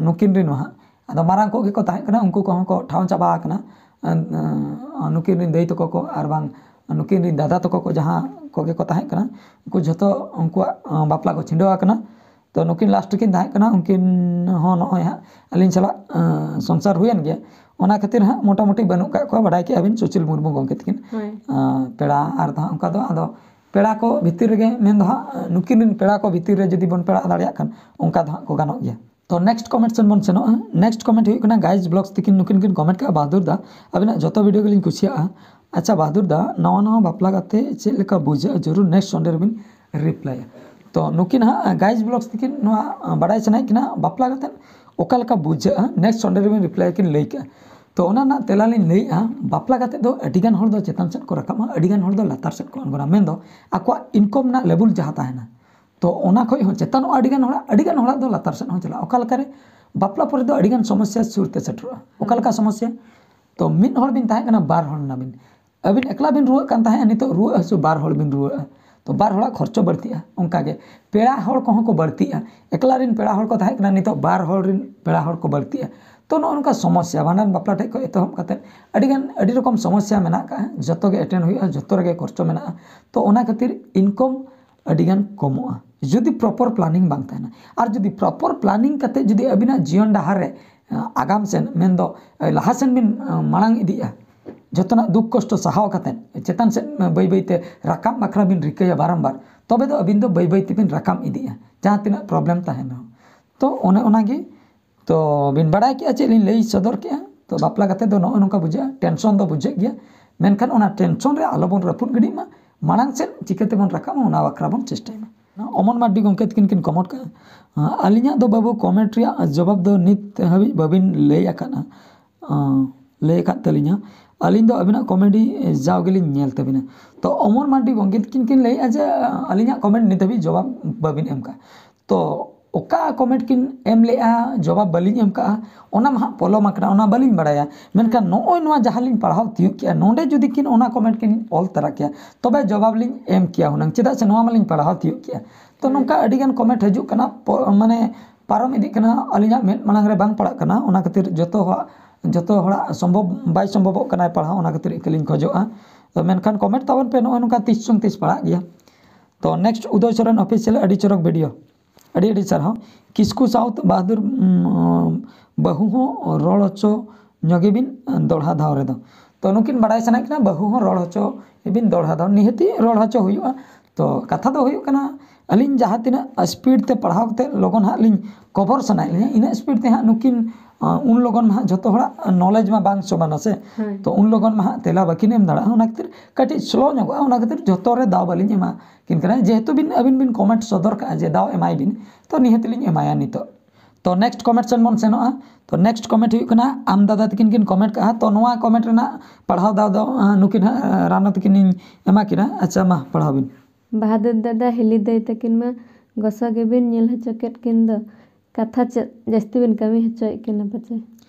ᱱᱩᱠᱤᱱ ᱨᱤᱱ ᱢᱟ ᱦᱟᱸᱜ ᱟᱫᱚ ᱢᱟᱨᱟᱝ ᱠᱚᱜᱮ ᱠᱚ ᱛᱟᱦᱮᱸ ᱠᱟᱱᱟ, ᱩᱱᱠᱩ ᱠᱚᱦᱚᱸ ᱠᱚ ᱴᱷᱟᱶ ᱪᱟᱵᱟ ᱟᱠᱟᱱᱟ᱾ ᱱᱩᱠᱤᱱ ᱨᱤᱱ ᱫᱟᱹᱭ ᱛᱟᱠᱚ ᱠᱚ ᱟᱨ ᱵᱟᱝ ᱱᱩᱠᱤᱱ ᱨᱤᱱ ᱫᱟᱫᱟ ᱛᱟᱠᱚ ᱠᱚ ᱡᱟᱦᱟᱸ ᱠᱚᱜᱮ ᱠᱚ ᱛᱟᱦᱮᱸ ᱠᱟᱱᱟ, ᱩᱱᱠᱩ ᱡᱷᱚᱛᱚ ᱩᱱᱠᱩᱣᱟᱜ ᱵᱟᱯᱞᱟ ᱠᱚ ᱪᱷᱤᱰᱟᱹᱣ ᱟᱠᱟᱱᱟ᱾ ᱛᱚ ᱱᱩᱠᱤᱱ ᱞᱟᱥᱴ ᱨᱮᱠᱤᱱ ᱛᱟᱦᱮᱸ ᱠᱟᱱᱟ, ᱩᱱᱠᱤᱱ ᱦᱚᱸ ᱱᱚᱜᱼᱚᱭ ᱦᱟᱸᱜ ᱟᱹᱞᱤᱧ ᱥᱟᱞᱟᱜ ᱥᱚᱝᱥᱟᱨ ᱦᱩᱭᱮᱱ ᱜᱮᱭᱟ᱾ ᱚᱱᱟ ᱠᱷᱟᱹᱛᱤᱨ ᱦᱟᱸᱜ ᱢᱚᱴᱟᱢᱩᱴᱤ ᱵᱟᱹᱱᱩᱜ ᱠᱟᱜ ᱠᱚᱣᱟ, ᱵᱟᱰᱟᱭ ᱠᱮᱜᱼᱟ ᱵᱤᱱ ᱥᱩᱥᱤᱞ ᱢᱩᱨᱢᱩ ᱜᱚᱢᱠᱮ ᱛᱟᱹᱠᱤᱱ᱾ ᱯᱮᱲᱟ ᱟᱨ ᱫᱚ ᱦᱟᱸᱜ ᱚᱱᱠᱟ ᱫᱚ ᱟᱫᱚ ᱯᱮᱲᱟ ᱠᱚ ᱵᱷᱤᱛᱤᱨ ᱨᱮᱜᱮ ᱢᱮᱱ ᱫᱚ ᱦᱟᱸᱜ ᱱᱩᱠᱤᱱ ᱨᱤᱱ ᱯᱮᱲᱟ ᱠᱚ ᱵᱷᱤᱛᱤᱨ ᱨᱮ ᱡᱩᱫᱤ ᱵᱚᱱ ᱯᱮᱲᱟ ᱫᱟᱲᱮᱭᱟᱜ ᱠᱷᱟᱱ ᱚᱱᱠᱟ ᱫᱚ ᱦᱟᱸᱜ ᱠᱚ ᱜᱟᱱᱚᱜ ᱜᱮᱭᱟ᱾ ᱛᱚ ᱱᱮᱠᱥᱴ ᱠᱚᱢᱮᱱᱴ ᱥᱮᱱ ᱵᱚᱱ ᱥᱮᱱᱚᱜᱼᱟ᱾ ᱱᱮᱠᱥᱴ ᱠᱚᱢᱮᱱᱴ ᱦᱩᱭᱩᱜ ᱠᱟᱱᱟ ᱜᱟᱭᱤᱡᱽ ᱵᱞᱚᱜᱥ ᱛᱤᱠᱤᱱ, ᱱᱩᱠᱤᱱ ᱠᱤᱱ ᱠᱚᱢᱮᱱᱴ ᱠᱟᱜᱼᱟ, ᱵᱟᱦᱟᱫᱩᱨ ᱫᱟ ᱟᱵᱤᱱᱟᱜ ᱡᱚᱛᱚ ᱵᱷᱤᱰᱤᱭᱳ ᱜᱮᱞᱤᱧ ᱠᱩᱥᱤᱭᱟᱜᱼᱟ᱾ ᱟᱪᱪᱷᱟ ᱵᱟᱦᱟᱫᱩᱨ ᱫᱟ, ᱱᱟᱣᱟ ᱱᱟᱣᱟ ᱵᱟᱯᱞᱟ ᱠᱟᱛᱮ ᱪᱮᱫ ᱞᱮᱠᱟ ᱵᱩᱡᱷᱟᱹᱜᱼᱟ? ᱡᱚᱨᱩᱨ ᱱᱮᱠᱥᱴ ᱚᱸᱰᱮ ᱨᱮᱵᱤᱱ ᱨᱤᱯᱞᱟᱭᱟ᱾ ᱛᱚ ᱱᱩᱠᱤᱱ ᱦᱟᱸᱜ ᱜᱟᱭᱤᱡᱽ ᱵᱞᱚᱜᱥ ᱛᱤᱠᱤᱱ ᱱᱚᱣᱟ ᱵᱟᱰᱟᱭ ᱥᱟᱱᱟᱭᱮᱫ ᱠᱤᱱᱟ ᱵᱟᱯᱞᱟ ᱠᱟᱛᱮ ᱚᱠᱟ ᱞᱮᱠᱟ ᱵᱩᱡᱷᱟᱹᱜᱼᱟ, ᱱᱮᱠᱥᱴ ᱚᱸᱰᱮ ᱨᱮᱵᱤᱱ ᱨᱤᱯᱞᱟᱭ ᱠᱤᱱ ᱞᱟᱹᱭ ᱠᱟᱜᱼᱟ᱾ ᱛᱚ ᱚᱱᱟ ᱨᱮᱱᱟᱜ ᱛᱮᱞᱟ ᱞᱤᱧ ᱞᱟᱹᱭᱮᱜᱼᱟ, ᱵᱟᱯᱞᱟ ᱠᱟᱛᱮ ᱫᱚ ᱟᱹᱰᱤ ᱜᱟᱱ ᱦᱚᱲ ᱫᱚ ᱪᱮᱛᱟᱱ ᱥᱮᱫ ᱠᱚ ᱨᱟᱠᱟᱵᱼᱟ, ᱟᱹᱰᱤ ᱜᱟᱱ ᱦᱚᱲ ᱫᱚ ᱞᱟᱛᱟᱨ ᱥᱮᱫ ᱠᱚ ᱟᱬᱜᱚᱱᱟ, ᱢᱮᱱᱫᱚ ᱟᱠᱚᱣᱟᱜ ᱤᱱᱠᱚᱢ ᱨᱮᱱᱟᱜ ᱞᱮᱵᱩᱞ ᱡᱟᱦᱟᱸ ᱛᱟᱦᱮᱱᱟ, ᱛᱚ ᱚᱱᱟ ᱠᱷᱚᱡ ᱦᱚᱸ ᱪᱮᱛᱟᱱᱚᱜᱼᱟ ᱟᱹᱰᱤ ᱜᱟᱱ ᱦᱚᱲᱟᱜ, ᱟᱹᱰᱤ ᱜᱟᱱ ᱦᱚᱲᱟᱜ ᱫᱚ ᱞᱟᱛᱟᱨ ᱥᱮᱫ ᱦᱚᱸ ᱪᱟᱞᱟᱜᱼᱟ᱾ ᱚᱠᱟ ᱞᱮᱠᱟᱨᱮ ᱵᱟᱯᱞᱟ ᱯᱚᱨᱮ ᱫᱚ ᱟᱹᱰᱤ ᱜᱟᱱ ᱥᱚᱢᱚᱥᱥᱟ ᱥᱩᱨ ᱛᱮ ᱥᱮᱴᱮᱨᱚᱜᱼᱟ᱾ ᱚᱠᱟ ᱞᱮᱠᱟ ᱥᱚᱢᱚᱥᱥᱟ? ᱛᱚ ᱢᱤᱫ ᱦᱚᱲ ᱵᱤᱱ ᱛᱟᱦᱮᱸ ᱠᱟᱱᱟ, ᱵᱟᱨ ᱦᱚᱲ ᱮᱱᱟᱵᱤᱱ, ᱟᱹᱵᱤᱱ ᱮᱠᱞᱟ ᱵᱤᱱ ᱨᱩᱣᱟᱹᱜ ᱠᱟᱱ ᱛᱟᱦᱮᱸᱫ, ᱱᱤᱛᱚᱜ ᱨᱩᱣᱟᱹᱜ ᱦᱟᱹᱥᱩ ᱵᱟᱨ ᱦᱚᱲ ᱵᱤᱱ ᱨᱩᱣᱟᱹᱜᱼᱟ᱾ ᱛᱚ ᱵᱟᱨ ᱦᱚᱲᱟᱜ ᱠᱷᱚᱨᱪᱚ ᱵᱟᱹᱲᱛᱤᱜᱼᱟ᱾ ᱚᱱᱠᱟᱜᱮ ᱯᱮᱲᱟ ᱦᱚᱲ ᱠᱚᱦᱚᱸ ᱠᱚ ᱵᱟᱹᱲᱛᱤᱜᱼᱟ᱾ ᱮᱠᱞᱟ ᱨᱤᱱ ᱯᱮᱲᱟ ᱦᱚᱲ ᱠᱚ ᱛᱟᱦᱮᱸ ᱠᱟᱱᱟ, ᱱᱤᱛᱚᱜ ᱵᱟᱨ ᱦᱚᱲ ᱨᱤᱱ ᱯᱮᱲᱟ ᱦᱚᱲ ᱠᱚ ᱵᱟᱹᱲᱛᱤᱜᱼᱟ᱾ ᱛᱚ ᱱᱚᱜᱼᱚ ᱱᱚᱝᱠᱟ ᱥᱚᱢᱚᱥᱥᱟ, ᱵᱷᱟᱸᱰᱟᱱ ᱵᱟᱯᱞᱟ ᱴᱷᱮᱡ ᱠᱷᱚᱱ ᱮᱛᱚᱦᱚᱵ ᱠᱟᱛᱮ ᱟᱹᱰᱤ ᱜᱟᱱ ᱟᱹᱰᱤ ᱨᱚᱠᱚᱢ ᱥᱚᱢᱚᱥᱥᱟ ᱢᱮᱱᱟᱜ ᱟᱠᱟᱫᱼᱟ, ᱡᱚᱛᱚ ᱜᱮ ᱮᱴᱮᱱᱰ ᱦᱩᱭᱩᱜᱼᱟ, ᱡᱚᱛᱚ ᱨᱮᱜᱮ ᱠᱷᱚᱨᱪᱚ ᱢᱮᱱᱟᱜᱼᱟ᱾ ᱛᱚ ᱚᱱᱟ ᱠᱷᱟᱹᱛᱤᱨ ᱤᱱᱠᱚᱢ ᱟᱹᱰᱤ ᱜᱟᱱ ᱠᱚᱢᱚᱜᱼᱟ ᱡᱩᱫᱤ ᱯᱨᱚᱯᱚᱨ ᱯᱞᱟᱱᱤᱝ ᱵᱟᱝ ᱛᱟᱦᱮᱱᱟ᱾ ᱟᱨ ᱡᱩᱫᱤ ᱯᱨᱚᱯᱚᱨ ᱯᱞᱟᱱᱤᱝ ᱠᱟᱛᱮ ᱡᱩᱫᱤ ᱟᱹᱵᱤᱱᱟᱜ ᱡᱤᱭᱚᱱ ᱰᱟᱦᱟᱨ ᱨᱮ ᱟᱜᱟᱢ ᱥᱮᱱ, ᱢᱮᱱᱫᱚ ᱞᱟᱦᱟ ᱥᱮᱱ ᱵᱤᱱ ᱢᱟᱲᱟᱝ ᱤᱫᱤᱜᱼᱟ, ᱡᱚᱛᱚᱱᱟᱜ ᱫᱩᱠ ᱠᱚᱥᱴᱚ ᱥᱟᱦᱟᱣ ᱠᱟᱛᱮ ᱪᱮᱛᱟᱱ ᱥᱮᱫ ᱵᱟᱹᱭ ᱵᱟᱹᱭ ᱛᱮ ᱨᱟᱠᱟᱵ ᱵᱟᱠᱷᱨᱟ ᱵᱤᱱ ᱨᱤᱠᱟᱹᱭᱟ ᱵᱟᱨᱚᱢᱵᱟᱨ, ᱛᱚᱵᱮ ᱫᱚ ᱟᱹᱵᱤᱱ ᱫᱚ ᱵᱟᱹᱭ ᱵᱟᱹᱭ ᱛᱮᱵᱤᱱ ᱨᱟᱠᱟᱵ ᱤᱫᱤᱜᱼᱟ, ᱡᱟᱦᱟᱸ ᱛᱤᱱᱟᱹᱜ ᱯᱨᱚᱵᱞᱮᱢ ᱛᱟᱦᱮᱱ ᱨᱮᱦᱚᱸ᱾ ᱛᱚ ᱚᱱᱮ ᱚᱱᱟᱜᱮ, ᱛᱚ ᱵᱤᱱ ᱵᱟᱲᱟᱭ ᱠᱮᱜᱼᱟ ᱪᱮᱫ ᱞᱤᱧ ᱞᱟᱹᱭ ᱥᱚᱫᱚᱨ ᱠᱮᱜᱼᱟ᱾ ᱛᱚ ᱵᱟᱯᱞᱟ ᱠᱟᱛᱮ ᱫᱚ ᱱᱚᱜᱼᱚ ᱱᱚᱝᱠᱟ ᱵᱩᱡᱷᱟᱹᱜᱼᱟ, ᱴᱮᱱᱥᱚᱱ ᱫᱚ ᱵᱩᱡᱷᱟᱹᱜ ᱜᱮᱭᱟ, ᱢᱮᱱᱠᱷᱟᱱ ᱚᱱᱟ ᱴᱮᱱᱥᱚᱱ ᱨᱮ ᱟᱞᱚᱵᱚᱱ ᱨᱟᱹᱯᱩᱫ ᱜᱤᱰᱤᱜ ᱢᱟ, ᱢᱟᱲᱟᱝ ᱥᱮᱫ ᱪᱤᱠᱟᱹ ᱛᱮᱵᱚᱱ ᱨᱟᱠᱟᱵᱟ ᱚᱱᱟ ᱵᱟᱠᱷᱨᱟ ᱵᱚᱱ ᱪᱮᱥᱴᱟᱭ ᱢᱟ᱾ ᱚᱢᱚᱱ ᱢᱟᱨᱰᱤ ᱜᱚᱢᱠᱮ ᱛᱤᱠᱤᱱ ᱠᱤᱱ ᱠᱚᱢᱮᱱᱴ ᱠᱟᱜᱼᱟ, ᱟᱹᱞᱤᱧᱟᱜ ᱫᱚ ᱵᱟᱹᱵᱩ ᱠᱚᱢᱮᱱᱴ ᱨᱮᱭᱟᱜ ᱡᱚᱵᱟᱵ ᱫᱚ ᱱᱤᱛ ᱦᱟᱹᱵᱤᱡ ᱵᱟᱹᱵᱤᱱ ᱞᱟᱹᱭ ᱟᱠᱟᱫᱼᱟ, ᱞᱟᱹᱭ ᱟᱠᱟᱫ ᱛᱟᱹᱞᱤᱧᱟ᱾ ᱟᱹᱞᱤᱧ ᱫᱚ ᱟᱹᱵᱤᱱᱟᱜ ᱠᱚᱢᱮᱰᱤ ᱡᱟᱣ ᱜᱮᱞᱤᱧ ᱧᱮᱞ ᱛᱟᱹᱵᱤᱱᱟ᱾ ᱛᱚ ᱚᱢᱚᱱ ᱢᱟᱨᱰᱤ ᱜᱚᱢᱠᱮ ᱛᱤᱠᱤᱱ ᱠᱤᱱ ᱞᱟᱹᱭᱮᱫᱼᱟ ᱡᱮ ᱟᱹᱞᱤᱧᱟᱜ ᱠᱚᱢᱮᱱᱴ ᱱᱤᱛ ᱦᱟᱹᱵᱤᱡ ᱡᱚᱵᱟᱵ ᱵᱟᱹᱵᱤᱱ ᱮᱢ ᱠᱟᱜᱼᱟ᱾ ᱛᱚ ᱚᱠᱟ ᱠᱚᱢᱮᱱᱴ ᱠᱤᱱ ᱮᱢ ᱞᱮᱜᱼᱟ, ᱡᱚᱵᱟᱵ ᱵᱟᱹᱞᱤᱧ ᱮᱢ ᱠᱟᱜᱼᱟ, ᱚᱱᱟ ᱢᱟ ᱦᱟᱸᱜ ᱯᱚᱞᱚᱢ ᱟᱠᱟᱱᱟ, ᱚᱱᱟ ᱵᱟᱹᱞᱤᱧ ᱵᱟᱲᱟᱭᱟ᱾ ᱢᱮᱱᱠᱷᱟᱱ ᱱᱚᱜᱼᱚᱭ ᱱᱚᱣᱟ ᱡᱟᱦᱟᱸ ᱞᱤᱧ ᱯᱟᱲᱦᱟᱣ ᱛᱤᱭᱳᱜ ᱠᱮᱜᱼᱟ, ᱱᱚᱰᱮ ᱡᱩᱫᱤ ᱠᱤᱱ ᱚᱱᱟ ᱠᱚᱢᱮᱱᱴ ᱠᱤᱱ ᱚᱞ ᱛᱟᱨᱟ ᱠᱮᱭᱟ, ᱛᱚᱵᱮ ᱡᱚᱵᱟᱵ ᱞᱤᱧ ᱮᱢ ᱠᱮᱭᱟ ᱦᱩᱱᱟᱹᱝ, ᱪᱮᱫᱟᱜ ᱥᱮ ᱱᱚᱣᱟ ᱢᱟᱞᱤᱧ ᱯᱟᱲᱦᱟᱣ ᱛᱤᱭᱳᱜ ᱠᱮᱜᱼᱟ᱾ ᱛᱚ ᱱᱚᱝᱠᱟ ᱟᱹᱰᱤᱜᱟᱱ ᱠᱚᱢᱮᱱᱴ ᱦᱤᱡᱩᱜ ᱠᱟᱱᱟ, ᱯᱚ- ᱢᱟᱱᱮ ᱯᱟᱨᱚᱢ ᱤᱫᱤᱜ ᱠᱟᱱᱟ, ᱟᱹᱞᱤᱧᱟᱜ ᱢᱮᱫ ᱢᱟᱲᱟᱝ ᱨᱮ ᱵᱟᱝ ᱯᱟᱲᱟᱜ ᱠᱟᱱᱟ, ᱚᱱᱟ ᱠᱷᱟᱹᱛᱤᱨ ᱡᱚᱛᱚ ᱦᱚᱲᱟᱜ ᱡᱚᱛᱚ ᱦᱚᱲᱟᱜ ᱥᱚᱢᱵᱷᱚᱵ ᱵᱟᱭ ᱥᱚᱢᱵᱷᱚᱵᱚᱜ ᱠᱟᱱᱟ ᱯᱟᱲᱦᱟᱣ, ᱚᱱᱟ ᱠᱷᱟᱹᱛᱤᱨ ᱤᱠᱟᱹ ᱞᱤᱧ ᱠᱷᱚᱡᱚᱜᱼᱟ᱾ ᱛᱚ ᱢᱮᱱᱠᱷᱟᱱ ᱠᱚᱢᱮᱱᱴ ᱛᱟᱵᱚᱱ ᱯᱮ, ᱱᱚᱜᱼᱚᱭ ᱱᱚᱝᱠᱟ ᱛᱤᱥ ᱪᱚᱝ ᱛᱤᱥ ᱯᱟᱲᱟᱜ ᱜᱮᱭᱟ᱾ ᱛᱚ ᱱᱮᱠᱥᱴ ᱩᱫᱚᱭ ᱥᱚᱨᱮᱱ ᱚᱯᱷᱤᱥᱤᱭᱟᱞ, ᱟᱹᱰᱤ ᱪᱚᱨᱚᱠ ᱵᱷᱤᱰᱤᱭᱳ, ᱟᱹᱰᱤ ᱟᱹᱰᱤ ᱥᱟᱨᱦᱟᱣ᱾ ᱠᱤᱥᱠᱩ ᱥᱟᱶᱛ ᱵᱟᱦᱟᱫᱩᱨ, ᱩᱢ, ᱵᱟᱹᱦᱩ ᱦᱚᱸ ᱨᱚᱲ ᱦᱚᱪᱚ ᱧᱚᱜᱮ ᱵᱤᱱ ᱫᱚᱦᱲᱟ ᱫᱷᱟᱣ ᱨᱮᱫᱚ᱾ ᱛᱚ ᱱᱩᱠᱤᱱ ᱵᱟᱲᱟᱭ ᱥᱟᱱᱟᱭᱮᱫ ᱠᱤᱱᱟ, ᱵᱟᱹᱦᱩ ᱦᱚᱸ ᱨᱚᱲ ᱦᱚᱪᱚ ᱵᱤᱱ ᱫᱚᱦᱲᱟ ᱫᱷᱟᱣ, ᱱᱤᱦᱟᱹᱛᱤ ᱨᱚᱲ ᱦᱚᱪᱚ ᱦᱩᱭᱩᱜᱼᱟ᱾ ᱛᱚ ᱠᱟᱛᱷᱟ ᱫᱚ ᱦᱩᱭᱩᱜ ᱠᱟᱱᱟ, ᱟᱹᱞᱤᱧ ᱡᱟᱦᱟᱸ ᱛᱤᱱᱟᱹᱜ ᱥᱯᱤᱰ ᱛᱮ ᱯᱟᱲᱦᱟᱣ ᱠᱟᱛᱮ ᱞᱚᱜᱚᱱ ᱦᱟᱸᱜ ᱞᱤᱧ ᱠᱚᱵᱷᱚᱨ ᱥᱟᱱᱟᱭᱮᱫ ᱞᱤᱧᱟ, ᱤᱱᱟᱹᱜ ᱥᱯᱤᱰ ᱛᱮ ᱦᱟᱸᱜ ᱱᱩᱠᱤᱱ, ᱟ, ᱩᱱ ᱞᱚᱜᱚᱱ ᱢᱟ ᱦᱟᱸᱜ ᱡᱷᱚᱛᱚ ᱦᱚᱲᱟᱜ ᱱᱚᱞᱮᱡᱽ ᱢᱟ ᱵᱟᱝ ᱥᱚᱢᱟᱱᱟ ᱥᱮ᱾ ᱦᱳᱭ᱾ ᱛᱚ ᱩᱱ ᱞᱚᱜᱚᱱ ᱢᱟ ᱦᱟᱸᱜ ᱛᱮᱞᱟ ᱵᱟᱹᱠᱤᱱ ᱮᱢ ᱫᱟᱲᱮᱭᱟᱜᱼᱟ, ᱚᱱᱟ ᱠᱷᱟᱹᱛᱤᱨ ᱠᱟᱹᱴᱤᱡ ᱥᱞᱳ ᱧᱚᱜᱚᱜᱼᱟ, ᱚᱱᱟ ᱠᱷᱟᱹᱛᱤᱨ ᱡᱷᱚᱛᱚ ᱨᱮ ᱫᱟᱣ ᱵᱟᱹᱞᱤᱧ ᱮᱢᱟ ᱠᱤᱱ ᱠᱟᱱᱟ᱾ ᱡᱮᱦᱮᱛᱩ ᱵᱤᱱ, ᱟᱹᱵᱤᱱ ᱵᱤᱱ ᱠᱚᱢᱮᱱᱴ ᱥᱚᱫᱚᱨ ᱠᱟᱜᱼᱟ ᱡᱮ ᱫᱟᱣ ᱮᱢᱟᱭ ᱵᱤᱱ, ᱛᱚ ᱱᱤᱦᱟᱹᱛ ᱞᱤᱧ ᱮᱢᱟᱭᱟ ᱱᱤᱛᱚᱜ᱾ ᱛᱚ ᱱᱮᱠᱥᱴ ᱠᱚᱢᱮᱱᱴ ᱥᱮᱱ ᱵᱚᱱ ᱥᱮᱱᱚᱜᱼᱟ᱾ ᱛᱚ ᱱᱮᱠᱥᱴ ᱠᱚᱢᱮᱱᱴ ᱦᱩᱭᱩᱜ ᱠᱟᱱᱟ, ᱟᱢ ᱫᱟᱫᱟ ᱛᱟᱹᱠᱤᱱ ᱠᱤᱱ ᱠᱚᱢᱮᱱᱴ ᱠᱟᱜᱼᱟ᱾ ᱛᱚ ᱱᱚᱣᱟ ᱠᱚᱢᱮᱱᱴ ᱨᱮᱱᱟᱜ ᱯᱟᱲᱦᱟᱣ ᱫᱟᱣ ᱫᱚ, ᱟ, ᱱᱩᱠᱤᱱ ᱦᱟᱸᱜ, ᱟ, ᱨᱟᱱᱟ ᱛᱟᱹᱠᱤᱱ ᱤᱧ ᱮᱢᱟ ᱠᱤᱱᱟ᱾ ᱟᱪᱪᱷᱟ, ᱢᱟ ᱯᱟᱲᱦᱟᱣ ᱵᱤᱱ᱾ ᱵᱟᱦᱟᱫᱩᱨ ᱫᱟᱫᱟ, ᱦᱤᱞᱤ ᱫᱟᱹᱭ ᱛᱟᱹᱠᱤᱱ ᱢᱟ ᱜᱚᱥᱚ ᱜᱮᱵᱤᱱ ᱧᱮᱞ ᱦᱚᱪᱚ ᱠᱮᱫ ᱠᱤᱱ ᱫᱚ, ᱠᱟᱛᱷᱟ ᱪᱮᱫ ᱡᱟᱹᱥᱛᱤ ᱵᱤᱱ ᱠᱟᱹᱢᱤ ᱦᱚᱪᱚᱭᱮᱫ ᱠᱤᱱᱟ ᱯᱟᱪᱮ?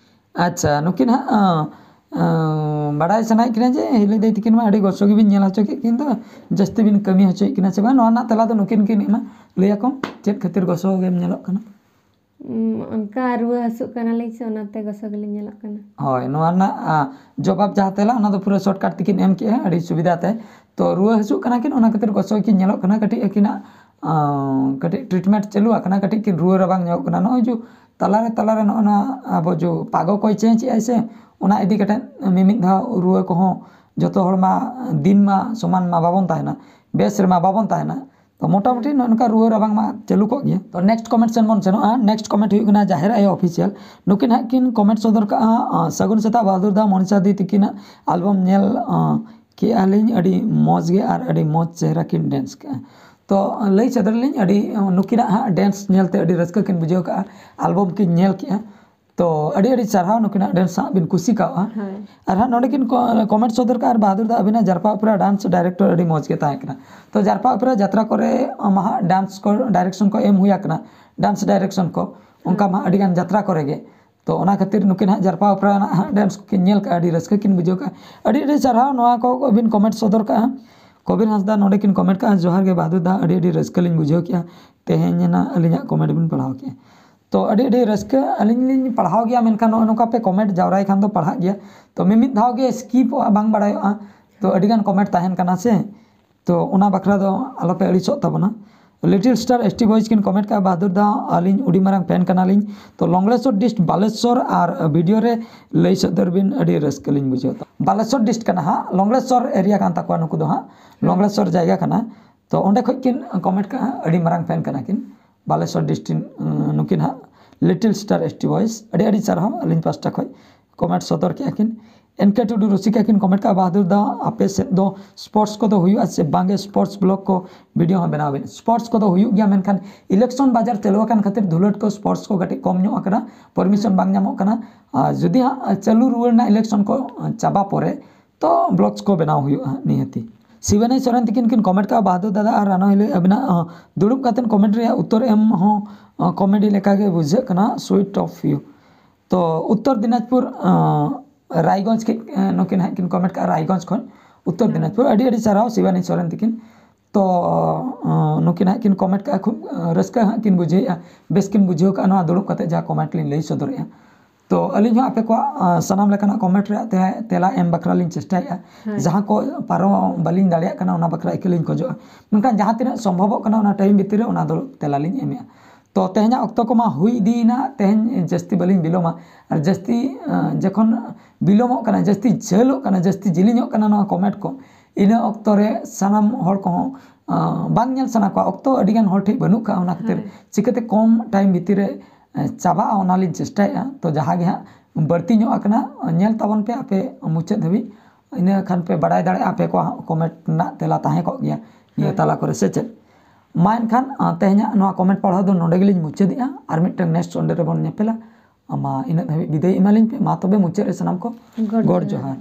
ᱟᱪᱪᱷᱟ, ᱱᱩᱠᱤᱱ ᱦᱟᱸᱜ, ᱟ, ᱟ, ᱵᱟᱲᱟᱭ ᱥᱟᱱᱟᱭᱮᱫ ᱠᱤᱱᱟ ᱡᱮ ᱦᱤᱞᱤ ᱫᱟᱹᱭ ᱛᱟᱹᱠᱤᱱ ᱢᱟ ᱟᱹᱰᱤ ᱜᱚᱥᱚ ᱜᱮᱵᱤᱱ ᱧᱮᱞ ᱦᱚᱪᱚ ᱠᱮᱫ ᱠᱤᱱ ᱫᱚ, ᱡᱟᱹᱥᱛᱤ ᱵᱤᱱ ᱠᱟᱹᱢᱤ ᱦᱚᱪᱚᱭᱮᱫ ᱠᱤᱱᱟ ᱥᱮ ᱵᱟᱝ? ᱱᱚᱣᱟ ᱨᱮᱱᱟᱜ ᱛᱮᱞᱟ ᱫᱚ ᱱᱩᱠᱤᱱ ᱠᱤᱱ ᱮᱢᱟ, ᱞᱟᱹᱭ ᱟᱠᱚ ᱪᱮᱫ ᱠᱷᱟᱹᱛᱤᱨ ᱜᱚᱥᱚ ᱜᱮᱢ ᱧᱮᱞᱚᱜ ᱠᱟᱱᱟ᱾ ᱩᱸ, ᱚᱱᱠᱟ ᱨᱩᱣᱟᱹ ᱦᱟᱹᱥᱩᱜ ᱠᱟᱱᱟᱞᱤᱧ ᱥᱮ, ᱚᱱᱟᱛᱮ ᱜᱚᱥᱚ ᱜᱮᱞᱤᱧ ᱧᱮᱞᱚᱜ ᱠᱟᱱᱟ᱾ ᱦᱳᱭ, ᱱᱚᱣᱟ ᱨᱮᱱᱟᱜ, ᱟ, ᱡᱚᱵᱟᱵ ᱡᱟᱦᱟᱸ ᱛᱮᱞᱟ, ᱚᱱᱟ ᱫᱚ ᱯᱩᱨᱟᱹ ᱥᱚᱨᱴᱠᱟᱴ ᱛᱮᱠᱤᱱ ᱮᱢ ᱠᱮᱜᱼᱟ, ᱟᱹᱰᱤ ᱥᱩᱵᱤᱫᱷᱟ ᱛᱮ᱾ ᱛᱚ ᱨᱩᱣᱟᱹ ᱦᱟᱹᱥᱩᱜ ᱠᱟᱱᱟ ᱠᱤᱱ, ᱚᱱᱟ ᱠᱷᱟᱹᱛᱤᱨ ᱜᱚᱥᱚ ᱠᱤᱱ ᱧᱮᱞᱚᱜ ᱠᱟᱱᱟ, ᱠᱟᱹᱴᱤᱡ ᱟᱹᱠᱤᱱᱟᱜ, ᱟ, ᱠᱟᱹᱴᱤᱡ ᱴᱨᱤᱴᱢᱮᱱᱴ ᱪᱟᱹᱞᱩ ᱟᱠᱟᱱᱟ, ᱠᱟᱹᱴᱤᱡ ᱠᱤᱱ ᱨᱩᱣᱟᱹ ᱨᱟᱵᱟᱝ ᱧᱚᱜ ᱠᱟᱱᱟ᱾ ᱱᱚᱜᱼᱚᱭ ᱡᱮ ᱛᱟᱞᱟᱨᱮ, ᱛᱟᱞᱟᱨᱮ ᱱᱚᱜᱼᱚ ᱱᱟ ᱟᱵᱚ ᱡᱮ ᱯᱟᱜᱚ ᱠᱚᱭ ᱪᱮᱧᱡᱽ ᱮᱜᱼᱟᱭ ᱥᱮ, ᱚᱱᱟ ᱤᱫᱤ ᱠᱟᱛᱮ ᱢᱤᱢᱤᱫ ᱫᱷᱟᱣ ᱨᱩᱣᱟᱹ ᱠᱚᱦᱚᱸ, ᱡᱚᱛᱚ ᱦᱚᱲ ᱢᱟ ᱫᱤᱱ ᱢᱟ ᱥᱚᱢᱟᱱ ᱢᱟ ᱵᱟᱵᱚᱱ ᱛᱟᱦᱮᱱᱟ, ᱵᱮᱥ ᱨᱮᱢᱟ ᱵᱟᱵᱚᱱ ᱛᱟᱦᱮᱱᱟ᱾ ᱛᱚ ᱢᱚᱴᱟᱢᱩᱴᱤ ᱱᱚᱜᱼᱚ ᱱᱚᱝᱠᱟ ᱨᱩᱣᱟᱹ ᱨᱟᱵᱟᱝ ᱢᱟ ᱪᱟᱹᱞᱩ ᱠᱚᱜ ᱜᱮᱭᱟ᱾ ᱛᱚ ᱱᱮᱠᱥᱴ ᱠᱚᱢᱮᱱᱴ ᱥᱮᱱ ᱵᱚᱱ ᱥᱮᱱᱚᱜᱼᱟ᱾ ᱱᱮᱠᱥᱴ ᱠᱚᱢᱮᱱᱴ ᱦᱩᱭᱩᱜ ᱠᱟᱱᱟ ᱡᱟᱦᱮᱨ ᱟᱭᱳ ᱚᱯᱷᱤᱥᱤᱭᱟᱞ᱾ ᱱᱩᱠᱤᱱ ᱦᱟᱸᱜ ᱠᱤᱱ ᱠᱚᱢᱮᱱᱴ ᱥᱚᱫᱚᱨ ᱠᱟᱜᱼᱟ, ᱟ, ᱥᱟᱹᱜᱩᱱ ᱥᱮᱛᱟᱜ ᱵᱟᱦᱟᱫᱩᱨ ᱫᱟ, ᱢᱚᱱᱤᱥᱟ ᱫᱤ ᱛᱤᱠᱤᱱᱟᱜ ᱟᱞᱵᱚᱢ ᱧᱮᱞ, ᱟ, ᱠᱮᱜᱼᱟ ᱞᱤᱧ, ᱟᱹᱰᱤ ᱢᱚᱡᱽ ᱜᱮ ᱟᱨ ᱟᱹᱰᱤ ᱢᱚᱡᱽ ᱪᱮᱦᱨᱟ ᱠᱤᱱ ᱰᱮᱱᱥ ᱠᱮᱜᱼᱟ᱾ ᱛᱚ ᱞᱟᱹᱭ ᱥᱚᱫᱚᱨ ᱞᱤᱧ, ᱟᱹᱰᱤ, ᱱᱩᱠᱤᱱᱟᱜ ᱦᱟᱸᱜ ᱰᱮᱱᱥ ᱧᱮᱞᱛᱮ ᱟᱹᱰᱤ ᱨᱟᱹᱥᱠᱟᱹ ᱠᱤᱱ ᱵᱩᱡᱷᱟᱹᱣ ᱠᱟᱜᱼᱟ, ᱟᱞᱵᱚᱢ ᱠᱤᱱ ᱧᱮᱞ ᱠᱮᱜᱼᱟ᱾ ᱛᱚ ᱟᱹᱰᱤ ᱟᱹᱰᱤ ᱥᱟᱨᱦᱟᱣ, ᱱᱩᱠᱤᱱᱟᱜ ᱰᱮᱱᱥ ᱦᱟᱸᱜ ᱵᱤᱱ ᱠᱩᱥᱤ ᱠᱟᱣᱟ᱾ ᱦᱳᱭ᱾ ᱟᱨ ᱦᱟᱸᱜ ᱱᱚᱰᱮ ᱠᱤᱱ ᱠᱚᱢᱮᱱᱴ ᱥᱚᱫᱚᱨ ᱠᱟᱜᱼᱟ, ᱟᱨ ᱵᱟᱦᱟᱫᱩᱨ ᱫᱟ ᱟᱹᱵᱤᱱᱟᱜ ᱡᱟᱨᱯᱟ ᱚᱯᱮᱨᱟ ᱰᱟᱱᱥ ᱰᱟᱭᱨᱮᱠᱴᱚᱨ ᱟᱹᱰᱤ ᱢᱚᱡᱽ ᱜᱮ ᱛᱟᱦᱮᱸ ᱠᱟᱱᱟ᱾ ᱛᱚ ᱡᱟᱨᱯᱟ ᱚᱯᱮᱨᱟ ᱡᱟᱛᱨᱟ ᱠᱚᱨᱮ ᱢᱟ ᱦᱟᱸᱜ ᱰᱟᱱᱥ ᱠᱚ ᱰᱟᱭᱨᱮᱠᱥᱚᱱ ᱠᱚ ᱮᱢ ᱦᱩᱭ ᱟᱠᱟᱱᱟ, ᱰᱟᱱᱥ ᱰᱟᱭᱨᱮᱠᱥᱚᱱ ᱠᱚ ᱚᱱᱠᱟ ᱢᱟ ᱟᱹᱰᱤ ᱜᱟᱱ ᱡᱟᱛᱨᱟ ᱠᱚᱨᱮ ᱜᱮ᱾ ᱛᱚ ᱚᱱᱟ ᱠᱷᱟᱹᱛᱤᱨ ᱱᱩᱠᱤᱱ ᱦᱟᱸᱜ ᱡᱟᱨᱯᱟ ᱚᱯᱮᱨᱟ ᱨᱮᱱᱟᱜ ᱦᱟᱸᱜ ᱰᱮᱱᱥ ᱠᱤᱱ ᱧᱮᱞ ᱠᱟᱜᱼᱟ, ᱟᱹᱰᱤ ᱨᱟᱹᱥᱠᱟᱹ ᱠᱤᱱ ᱵᱩᱡᱷᱟᱹᱣ ᱠᱟᱜᱼᱟ᱾ ᱟᱹᱰᱤ ᱟᱹᱰᱤ ᱥᱟᱨᱦᱟᱣ ᱱᱚᱣᱟ ᱠᱚ ᱵᱤᱱ ᱠᱚᱢᱮᱱᱴ ᱥᱚᱫᱚᱨ ᱠᱟᱜᱼᱟ᱾ ᱠᱚᱵᱤᱨ ᱦᱟᱸᱥᱫᱟ ᱱᱚᱰᱮ ᱠᱤᱱ ᱠᱚᱢᱮᱱᱴ ᱠᱟᱜᱼᱟ, "ᱡᱚᱦᱟᱨ ᱜᱮ ᱵᱟᱦᱟᱫᱩᱨ ᱫᱟ, ᱟᱹᱰᱤ ᱟᱹᱰᱤ ᱨᱟᱹᱥᱠᱟᱹ ᱞᱤᱧ ᱵᱩᱡᱷᱟᱹᱣ ᱠᱮᱜᱼᱟ ᱛᱮᱦᱮᱧ ᱱᱟᱜ ᱟᱹᱞᱤᱧᱟᱜ ᱠᱚᱢᱮᱱᱴ ᱵᱤᱱ ᱯᱟᱲᱦᱟᱣ ᱠᱮᱜᱼᱟ᱾" ᱛᱚ ᱟᱹᱰᱤ ᱟᱹᱰᱤ ᱨᱟᱹᱥᱠᱟᱹ, ᱟᱹᱞᱤᱧ ᱞᱤᱧ ᱯᱟᱲᱦᱟᱣ ᱜᱮᱭᱟ, ᱢᱮᱱᱠᱷᱟᱱ ᱱᱚᱜᱼᱚ ᱱᱚᱝᱠᱟ ᱯᱮ ᱠᱚᱢᱮᱱᱴ ᱡᱟᱣᱨᱟᱭ ᱠᱷᱟᱱ ᱫᱚ ᱯᱟᱲᱦᱟᱜ ᱜᱮᱭᱟ᱾ ᱛᱚ ᱢᱤᱢᱤᱫ ᱫᱷᱟᱣ ᱜᱮ ᱥᱠᱤᱯᱚᱜᱼᱟ, ᱵᱟᱝ ᱵᱟᱲᱟᱭᱚᱜᱼᱟ᱾ ᱛᱚ ᱟᱹᱰᱤ ᱜᱟᱱ ᱠᱚᱢᱮᱱᱴ ᱛᱟᱦᱮᱱ ᱠᱟᱱᱟ ᱥᱮ, ᱛᱚ ᱚᱱᱟ ᱵᱟᱠᱷᱨᱟ ᱫᱚ ᱟᱞᱚᱯᱮ ᱟᱹᱲᱤᱥᱚᱜ ᱛᱟᱵᱚᱱᱟ᱾ Little star S T boys ᱠᱤᱱ ᱠᱚᱢᱮᱱᱴ ᱠᱟᱜᱼᱟ, "ᱵᱟᱦᱟᱫᱩᱨ ᱫᱟ, ᱟᱹᱞᱤᱧ ᱟᱹᱰᱤ ᱢᱟᱨᱟᱝ ᱯᱷᱮᱱ ᱠᱟᱱᱟᱞᱤᱧ, ᱛᱚ ᱞᱚᱝᱞᱮᱥᱚᱨ ᱰᱤᱥᱴ ᱵᱟᱞᱮᱥᱚᱨ ᱟᱨ ᱵᱷᱤᱰᱤᱭᱳ ᱨᱮ ᱞᱟᱹᱭ ᱥᱚᱫᱚᱨ ᱵᱤᱱ, ᱟᱹᱰᱤ ᱨᱟᱹᱥᱠᱟᱹ ᱞᱤᱧ ᱵᱩᱡᱷᱟᱹᱣ ᱫᱟ᱾" ᱵᱟᱞᱮᱥᱚᱨ ᱰᱤᱥᱴ ᱠᱟᱱᱟ ᱦᱟᱸᱜ, ᱞᱚᱝᱞᱮᱥᱚᱨ ᱮᱨᱤᱭᱟ ᱠᱟᱱ ᱛᱟᱠᱚᱣᱟ ᱱᱩᱠᱩ ᱫᱚ ᱦᱟᱸᱜ, ᱞᱚᱝᱞᱮᱥᱚᱨ ᱡᱟᱭᱜᱟ ᱠᱟᱱᱟ᱾ ᱛᱚ ᱚᱸᱰᱮ ᱠᱷᱚᱡ ᱠᱤᱱ ᱠᱚᱢᱮᱱᱴ ᱠᱟᱜᱼᱟ, ᱟᱹᱰᱤ ᱢᱟᱨᱟᱝ ᱯᱷᱮᱱ ᱠᱟᱱᱟ ᱠᱤᱱ ᱵᱟᱞᱮᱥᱚᱨ ᱰᱤᱥᱴ ᱨᱤᱱ, ᱩᱸ, ᱱᱩᱠᱤᱱ ᱦᱟᱸᱜ little star S T boys, ᱟᱹᱰᱤ ᱟᱹᱰᱤ ᱥᱟᱨᱦᱟᱣ ᱟᱹᱞᱤᱧ ᱯᱟᱥᱴᱟ ᱠᱷᱚᱡ ᱠᱚᱢᱮᱱᱴ ᱥᱚᱫᱚᱨ ᱠᱮᱜᱼᱟ ᱠᱤᱱ᱾ ᱮᱱ ᱠᱮ ᱴᱩᱰᱩ ᱨᱩᱥᱤᱠᱟ ᱠᱤᱱ ᱠᱚᱢᱮᱱᱴ ᱠᱟᱜᱼᱟ, "ᱵᱟᱦᱟᱫᱩᱨ ᱫᱟ, ᱟᱯᱮ ᱥᱮᱫ ᱫᱚ ᱥᱯᱳᱨᱴᱥ ᱠᱚᱫᱚ ᱦᱩᱭᱩᱜᱼᱟ ᱥᱮ ᱵᱟᱝᱜᱮ? ᱥᱯᱳᱨᱴᱥ ᱵᱞᱚᱜ ᱠᱚ ᱵᱷᱤᱰᱤᱭᱳ ᱦᱚᱸ ᱵᱮᱱᱟᱣ ᱵᱤᱱ᱾" ᱥᱯᱳᱨᱴᱥ ᱠᱚᱫᱚ ᱦᱩᱭᱩᱜ ᱜᱮᱭᱟ, ᱢᱮᱱᱠᱷᱟᱱ ᱤᱞᱮᱠᱥᱚᱱ ᱵᱟᱡᱟᱨ ᱪᱟᱹᱞᱩ ᱟᱠᱟᱱ ᱠᱷᱟᱹᱛᱤᱨ ᱫᱷᱩᱞᱟᱹᱴ ᱠᱚ ᱥᱯᱳᱨᱴᱥ ᱠᱚ ᱠᱟᱹᱴᱤᱡ ᱠᱚᱢ ᱧᱚᱜ ᱟᱠᱟᱱᱟ, ᱯᱟᱨᱢᱤᱥᱚᱱ ᱵᱟᱝ ᱧᱟᱢᱚᱜ ᱠᱟᱱᱟ᱾ ᱟᱨ ᱡᱩᱫᱤ ᱦᱟᱸᱜ ᱪᱟᱹᱞᱩ ᱨᱩᱣᱟᱹᱲ ᱨᱮᱱᱟᱜ ᱤᱞᱮᱠᱥᱚᱱ ᱠᱚ ᱪᱟᱵᱟ ᱯᱚᱨᱮ, ᱛᱚ ᱵᱞᱚᱜᱥ ᱠᱚ ᱵᱮᱱᱟᱣ ᱦᱩᱭᱩᱜᱼᱟ ᱱᱤᱦᱟᱹᱛᱤ᱾ ᱥᱤᱵᱟᱱᱤ ᱥᱚᱨᱮᱱ ᱛᱤᱠᱤᱱ ᱠᱤᱱ ᱠᱚᱢᱮᱱᱴ ᱠᱟᱜᱼᱟ, "ᱵᱟᱦᱟᱫᱩᱨ ᱫᱟᱫᱟ ᱟᱨ ᱨᱟᱱᱟ ᱦᱤᱞᱳᱭ ᱟᱵᱤᱱᱟᱜ, ᱟᱸ, ᱫᱩᱲᱩᱵ ᱠᱟᱛᱮᱱ ᱠᱚᱢᱮᱱᱴ ᱨᱮᱭᱟᱜ ᱩᱛᱛᱚᱨ ᱮᱢ ᱦᱚᱸ, ᱟᱸ, ᱠᱚᱢᱮᱰᱤ ᱞᱮᱠᱟᱜᱮ ᱵᱩᱡᱷᱟᱹᱜ ᱠᱟᱱᱟ, sweet of you᱾" ᱛᱚ ᱩᱛᱛᱚᱨ ᱫᱤᱱᱟᱡᱽᱯᱩᱨ, ᱟᱸ, ᱨᱟᱭᱜᱚᱸᱡᱽ ᱠᱷᱚᱱ, ᱟᱸ, ᱱᱩᱠᱤᱱ ᱦᱟᱸᱜ ᱠᱤᱱ ᱠᱚᱢᱮᱱᱴ ᱠᱟᱜᱼᱟ, ᱨᱟᱭᱜᱚᱸᱡᱽ ᱠᱷᱚᱱ ᱩᱛᱛᱚᱨ ᱫᱤᱱᱟᱡᱽᱯᱩᱨ᱾ ᱟᱹᱰᱤ ᱟᱹᱰᱤ ᱥᱟᱨᱦᱟᱣ ᱥᱤᱵᱟᱱᱤ ᱥᱚᱨᱮᱱ ᱛᱤᱠᱤᱱ᱾ ᱛᱚ, ᱟᱸ, ᱱᱩᱠᱤᱱ ᱦᱟᱸᱜ ᱠᱤᱱ ᱠᱚᱢᱮᱱᱴ ᱠᱟᱜᱼᱟ, ᱠᱷᱩᱵ, ᱟᱸ, ᱨᱟᱹᱥᱠᱟᱹ ᱦᱟᱸᱜ ᱠᱤᱱ ᱵᱩᱡᱷᱟᱹᱣᱮᱫᱼᱟ, ᱵᱮᱥ ᱠᱤᱱ ᱵᱩᱡᱷᱟᱹᱣ ᱠᱟᱜᱼᱟ ᱱᱚᱣᱟ ᱫᱩᱲᱩᱵ ᱠᱟᱛᱮ ᱡᱟᱦᱟᱸ ᱠᱚᱢᱮᱱᱴ ᱞᱤᱧ ᱞᱟᱹᱭ ᱥᱚᱫᱚᱨᱮᱫᱼᱟ᱾ ᱛᱚ ᱟᱹᱞᱤᱧ ᱦᱚᱸ ᱟᱯᱮ ᱠᱚᱣᱟᱜ, ᱟᱸ, ᱥᱟᱱᱟᱢ ᱞᱮᱠᱟᱱᱟᱜ ᱠᱚᱢᱮᱱᱴ ᱨᱮᱭᱟᱜ ᱛᱮ-, ᱛᱮᱞᱟ ᱮᱢ ᱵᱟᱠᱷᱨᱟ ᱞᱤᱧ ᱪᱮᱥᱴᱟᱭᱮᱫᱼᱟ᱾ ᱡᱟᱦᱟᱸ ᱠᱚ ᱯᱟᱨᱚᱢ ᱵᱟᱹᱞᱤᱧ ᱫᱟᱲᱮᱭᱟᱜ ᱠᱟᱱᱟ, ᱚᱱᱟ ᱵᱟᱠᱷᱨᱟ ᱤᱠᱟᱹ ᱞᱤᱧ ᱠᱷᱚᱡᱚᱜᱼᱟ, ᱢᱮᱱᱠᱷᱟᱱ ᱡᱟᱦᱟᱸ ᱛᱤᱱᱟᱹᱜ ᱥᱚᱢᱵᱷᱚᱵᱚᱜ ᱠᱟᱱᱟ, ᱚᱱᱟ ᱴᱟᱭᱤᱢ ᱵᱷᱤᱛᱤᱨ ᱨᱮ ᱚᱱᱟ ᱫᱚ ᱛᱮᱞᱟ ᱞᱤᱧ ᱮᱢᱮᱫᱼᱟ᱾ ᱛᱚ ᱛᱮᱦᱮᱧᱟᱜ ᱚᱠᱛᱚ ᱠᱚᱢᱟ ᱦᱩᱭ ᱤᱫᱤᱭᱮᱱᱟ, ᱛᱮᱦᱮᱧ ᱡᱟᱹᱥᱛᱤ ᱵᱟᱹᱞᱤᱧ ᱵᱤᱞᱚᱢᱟ᱾ ᱟᱨ ᱡᱟᱹᱥᱛᱤ, ᱟᱸ, ᱡᱚᱠᱷᱚᱱ ᱵᱤᱞᱚᱢᱚᱜ ᱠᱟᱱᱟ, ᱡᱟᱹᱥᱛᱤ ᱡᱷᱟᱹᱞᱚᱜ ᱠᱟᱱᱟ, ᱡᱟᱹᱥᱛᱤ ᱡᱤᱞᱤᱧᱚᱜ ᱠᱟᱱᱟ ᱱᱚᱣᱟ ᱠᱚᱢᱮᱱᱴ ᱠᱚ, ᱤᱱᱟᱹ ᱚᱠᱛᱚ ᱨᱮ ᱥᱟᱱᱟᱢ ᱦᱚᱲ ᱠᱚᱦᱚᱸ, ᱟᱸ, ᱵᱟᱝ ᱧᱮᱞ ᱥᱟᱱᱟ ᱠᱚᱣᱟ᱾ ᱚᱠᱛᱚ ᱟᱹᱰᱤ ᱜᱟᱱ ᱦᱚᱲ ᱴᱷᱮᱱ ᱵᱟᱹᱱᱩᱜ ᱠᱟᱜᱼᱟ, ᱚᱱᱟ ᱠᱷᱟᱹᱛᱤᱨ ᱪᱤᱠᱟᱹᱛᱮ ᱠᱚᱢ ᱴᱟᱭᱤᱢ ᱵᱷᱤᱛᱤᱨ ᱨᱮ, ᱮᱸ, ᱪᱟᱵᱟᱜᱼᱟ, ᱚᱱᱟ ᱞᱤᱧ ᱪᱮᱥᱴᱟᱭᱮᱫᱼᱟ᱾ ᱛᱚ ᱡᱟᱦᱟᱸ ᱜᱮ ᱦᱟᱸᱜ ᱵᱟᱹᱲᱛᱤ ᱧᱚᱜ ᱟᱠᱟᱱᱟ, ᱧᱮᱞ ᱛᱟᱵᱚᱱ ᱯᱮ ᱟᱯᱮ ᱢᱩᱪᱟᱹᱫ ᱫᱷᱟᱹᱵᱤᱡ, ᱤᱱᱟᱹ ᱠᱷᱟᱱ ᱯᱮ ᱵᱟᱲᱟᱭ ᱫᱟᱲᱮᱭᱟᱜᱼᱟ ᱟᱯᱮ ᱠᱚᱣᱟᱜ ᱦᱚᱸ ᱠᱚᱢᱮᱱᱴ ᱨᱮᱱᱟᱜ ᱛᱮᱞᱟ ᱛᱟᱦᱮᱸ ᱠᱚᱜ ᱜᱮᱭᱟ ᱱᱤᱭᱟᱹ ᱛᱟᱞᱟ ᱠᱚᱨᱮ, ᱥᱮ ᱪᱮᱫ? ᱢᱟ ᱮᱱᱠᱷᱟᱱ, ᱟᱸ, ᱛᱮᱦᱮᱧᱟᱜ ᱱᱚᱣᱟ ᱠᱚᱢᱮᱱᱴ ᱯᱟᱲᱦᱟᱣ ᱫᱚ ᱱᱚᱰᱮ ᱜᱮᱞᱤᱧ ᱢᱩᱪᱟᱹᱫᱮᱜᱼᱟ᱾ ᱟᱨ ᱢᱤᱫᱴᱟᱝ ᱱᱮᱠᱥᱴ ᱚᱸᱰᱮ ᱨᱮᱵᱚᱱ ᱧᱮᱯᱮᱞᱟ᱾ ᱟᱢᱟ ᱤᱱᱟᱹᱜ ᱫᱷᱟᱹᱵᱤᱡ ᱵᱤᱫᱟᱹᱭ ᱮᱢᱟᱞᱤᱧ ᱯᱮ᱾ ᱢᱟ ᱛᱚᱵᱮ ᱢᱩᱪᱟᱹᱫ ᱨᱮ ᱥᱟᱱᱟᱢ ᱠᱚ ᱜᱚᱰ ᱡᱚᱦᱟᱨ᱾